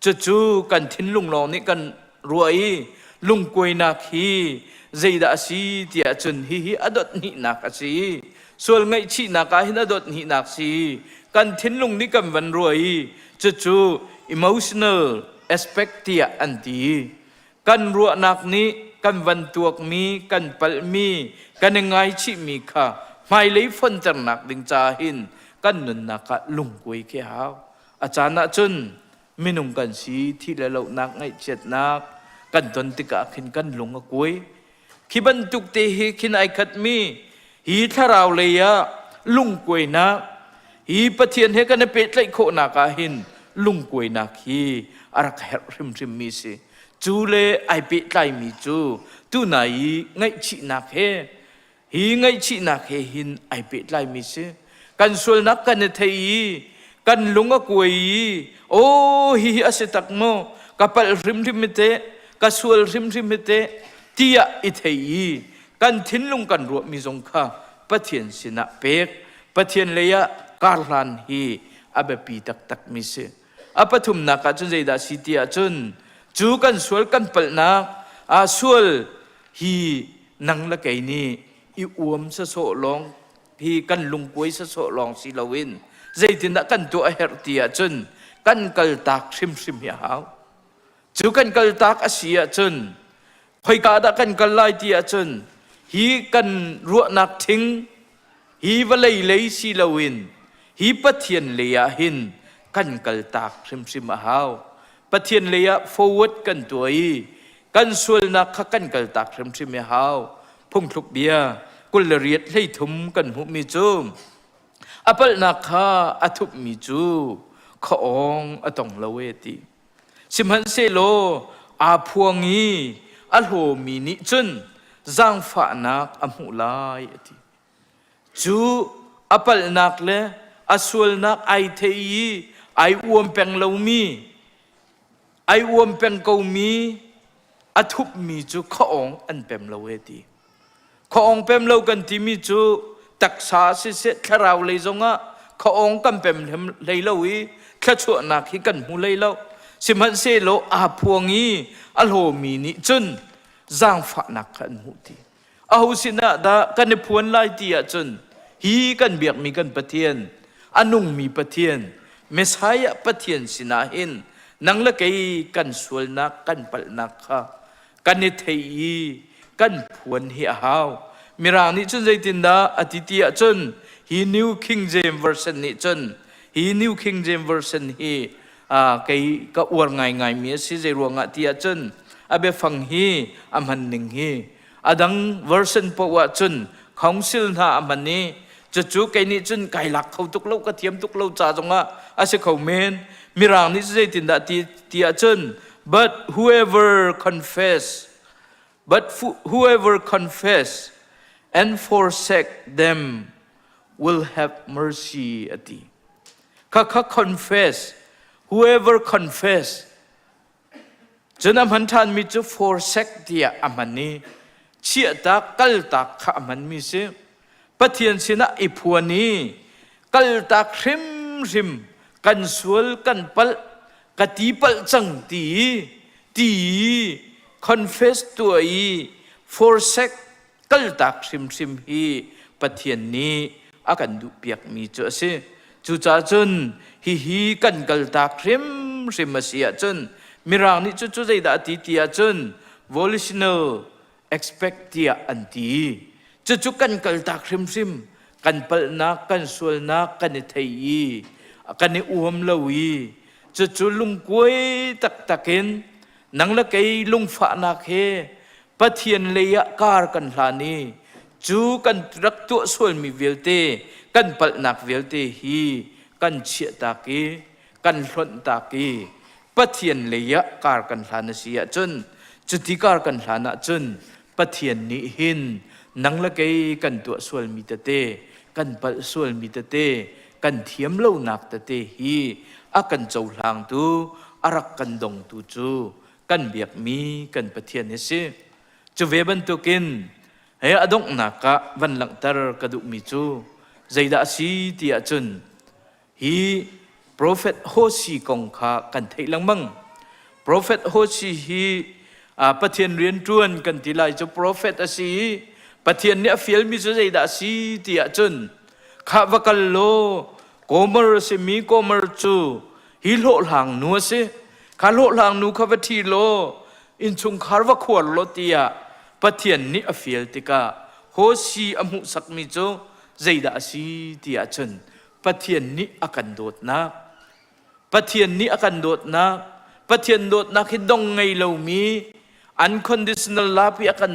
Cucu kan thinlung lawng nih kan ruah i lungkuainak hi zeidah a si tiah cun hihi a dot hnihnak a si. Sual ngaihchihnak ah hin a dot hnihnak si. Kan thinlung nih kan van ruah i cucu emotional aspect tiah an ti. Kan ruahnak nih kan van tuakmi, kan palhmi, kan i ngaichihmi kha hmailei fonternak ding caah hin kan nunnak ah lungkuai khi a hau. A caan ah cun. Minung kan si, thih le lohnak, ngaihchiatnak kan ton tikah khin kan lung a kuai. Khi bantuk te hi khin ai khatmi hi thlarau lei ah lungkuainak hi Pathian he kan i pehtlaih khawhnak ah hin lungkuainak hi a rak herh hrimhrim mi si. Cu le ai pehtlaimi cu tunai i ngaihchihnak he hi ngaihchihnak he hin ai pehtlaimi si. Kan sualnak kan i thei i kan lung a kuai i aw hihi a si tak maw ka palh hrimhrim hi teh ka sual hrimhrim hi teh tiah i thei i kan thinlung kan ruahmi zong kha Pathian sinah pek Pathian lei ah karhlan hi a biapi taktakmi si. A pathumnak ah cun zeidah si ti ahcun cu kan sual kan palhnak ah sual hi nang le kei nih i uam sasawh lawng hi kan lungkuai sasawh lawng si loin zeitindah kan tuah a herh ti ahcun kan kaltak hrimhrim hi a hau. Cu kan kaltak a si ahcun khoika dah kan kal lai ti ahcun hi kan ruahnak ṭhing hi vawlei lei si loin hi Pathian lei ah hin kan kaltak hrimhrim a hau. Pathian lei ah forward kan tuah i kan sualnak kha kan kaltak hrimhrim a hau. Phungthluk bia 28 hleithum kan hmuhmi cu a palhnak kha a thupmi cu khuaawng a tong lo e ti. Sihmanhsehlaw aa phuang i a hlawmi nih cun zaangfahnak a hmuh lai a ti. Cu a palhnak le a sualnak ai thei i ai uam peng lomi, ai uam peng komi a thupmi cu khuaawng an pem lo e ti. Khuaawng pem lo kan timi cu taksa siseh thlarau lei zongah khuaawng kan pem hlei lo i thluachuahnak hi kan hmu hlei lo. Sihmanhsehlaw aa phuang i a hlawmi nih cun zaangfahnak kha an hmuh ti. Aho sinah dah kan i phuan lai ti ahcun hi kan biakmi kan Pathian, a nungmi Pathian, Messiah Pathian sinah hin nang le kei kan sualnak kan palhnak kha kan i theih i kan phuan hi a hau. Mirang nih cun zeitindah a ti ti ahcun hi New King James Version nih cun hi New King James Version hi kei ka uar ngaingaimi a si zei ruangah ti ahcun a biafang hi a hman ning hi a dang version paoh ahcun council hna a hman i cucu kei nih cun kai lak kho tuk lo ka thiam tuk lo ca zongah a si kho men mirang nih zeitindah ti ti ahcun but whoever confess but whoever confess and forsake them will have mercy ati kha kha confess whoever confess Cun a hman ṭhanmi cu forsake tiah a hman i chiahtak kaltak kha a hmanmi si. Pathian sinah i phuan i kaltak hrimhrim kan sual kan palh ka ti palh cang ti i ti i confess tuah i forsake kaltak hrimhrim hi Pathian nih a kan duhpiakmi cu a si. Cucaah cun hihi kan kaltak hrimhrim a si ahcun Mirang nih cucu zeidah a ti ti ahcun volitional expect tiah an ti. Cucu kan kaltak hrimhrim kan palhnak kan sualnak kan i thei i kan i uam lo i cucu lungkuai taktak in nang le kei lungfahnak he Pathian lei ah kar kan hlan i cu kan rak tuah sualmi vialte kan palhnak vialte hi kan chiahtak i kan hlonhtak i Pathian lei ah kar kan hlan a si ahcun cuti kar kan hlan ahcun Pathian nih hin nang le kei kan tuah sualmi tete kan palh sualmi tete kan thiam lonak tete hi a kan cohlangtu a rak kan dongtu cu kan biakmi kan Pathian hi si. Cu ve bantukin he a donghnak ah van langhter ka duhmi cu zeidah a si ti ahcun hi Prophet Hosi kong kha kan theih lengmang. Prophet Hosi hi Pathian rianṭuan kan ti lai cu prophet a si i Pathian nih a fialmi cu zeidah a si ti ahcun khah va kal law Gomer a simi Gomer cu hi hlawhhlang nu a si. Kha hlawhhlang nu kha va ṭhi law innchungkhar va khuar law tiah Pathian nih a fial tikah Hosi a hmuhsakmi cu zeidah a si ti ahcun Pathian nih a kan dawtnak. Pathian nih a kan dawtnak, Pathian dawtnak hi dong ngei lomi unconditional love hi a kan.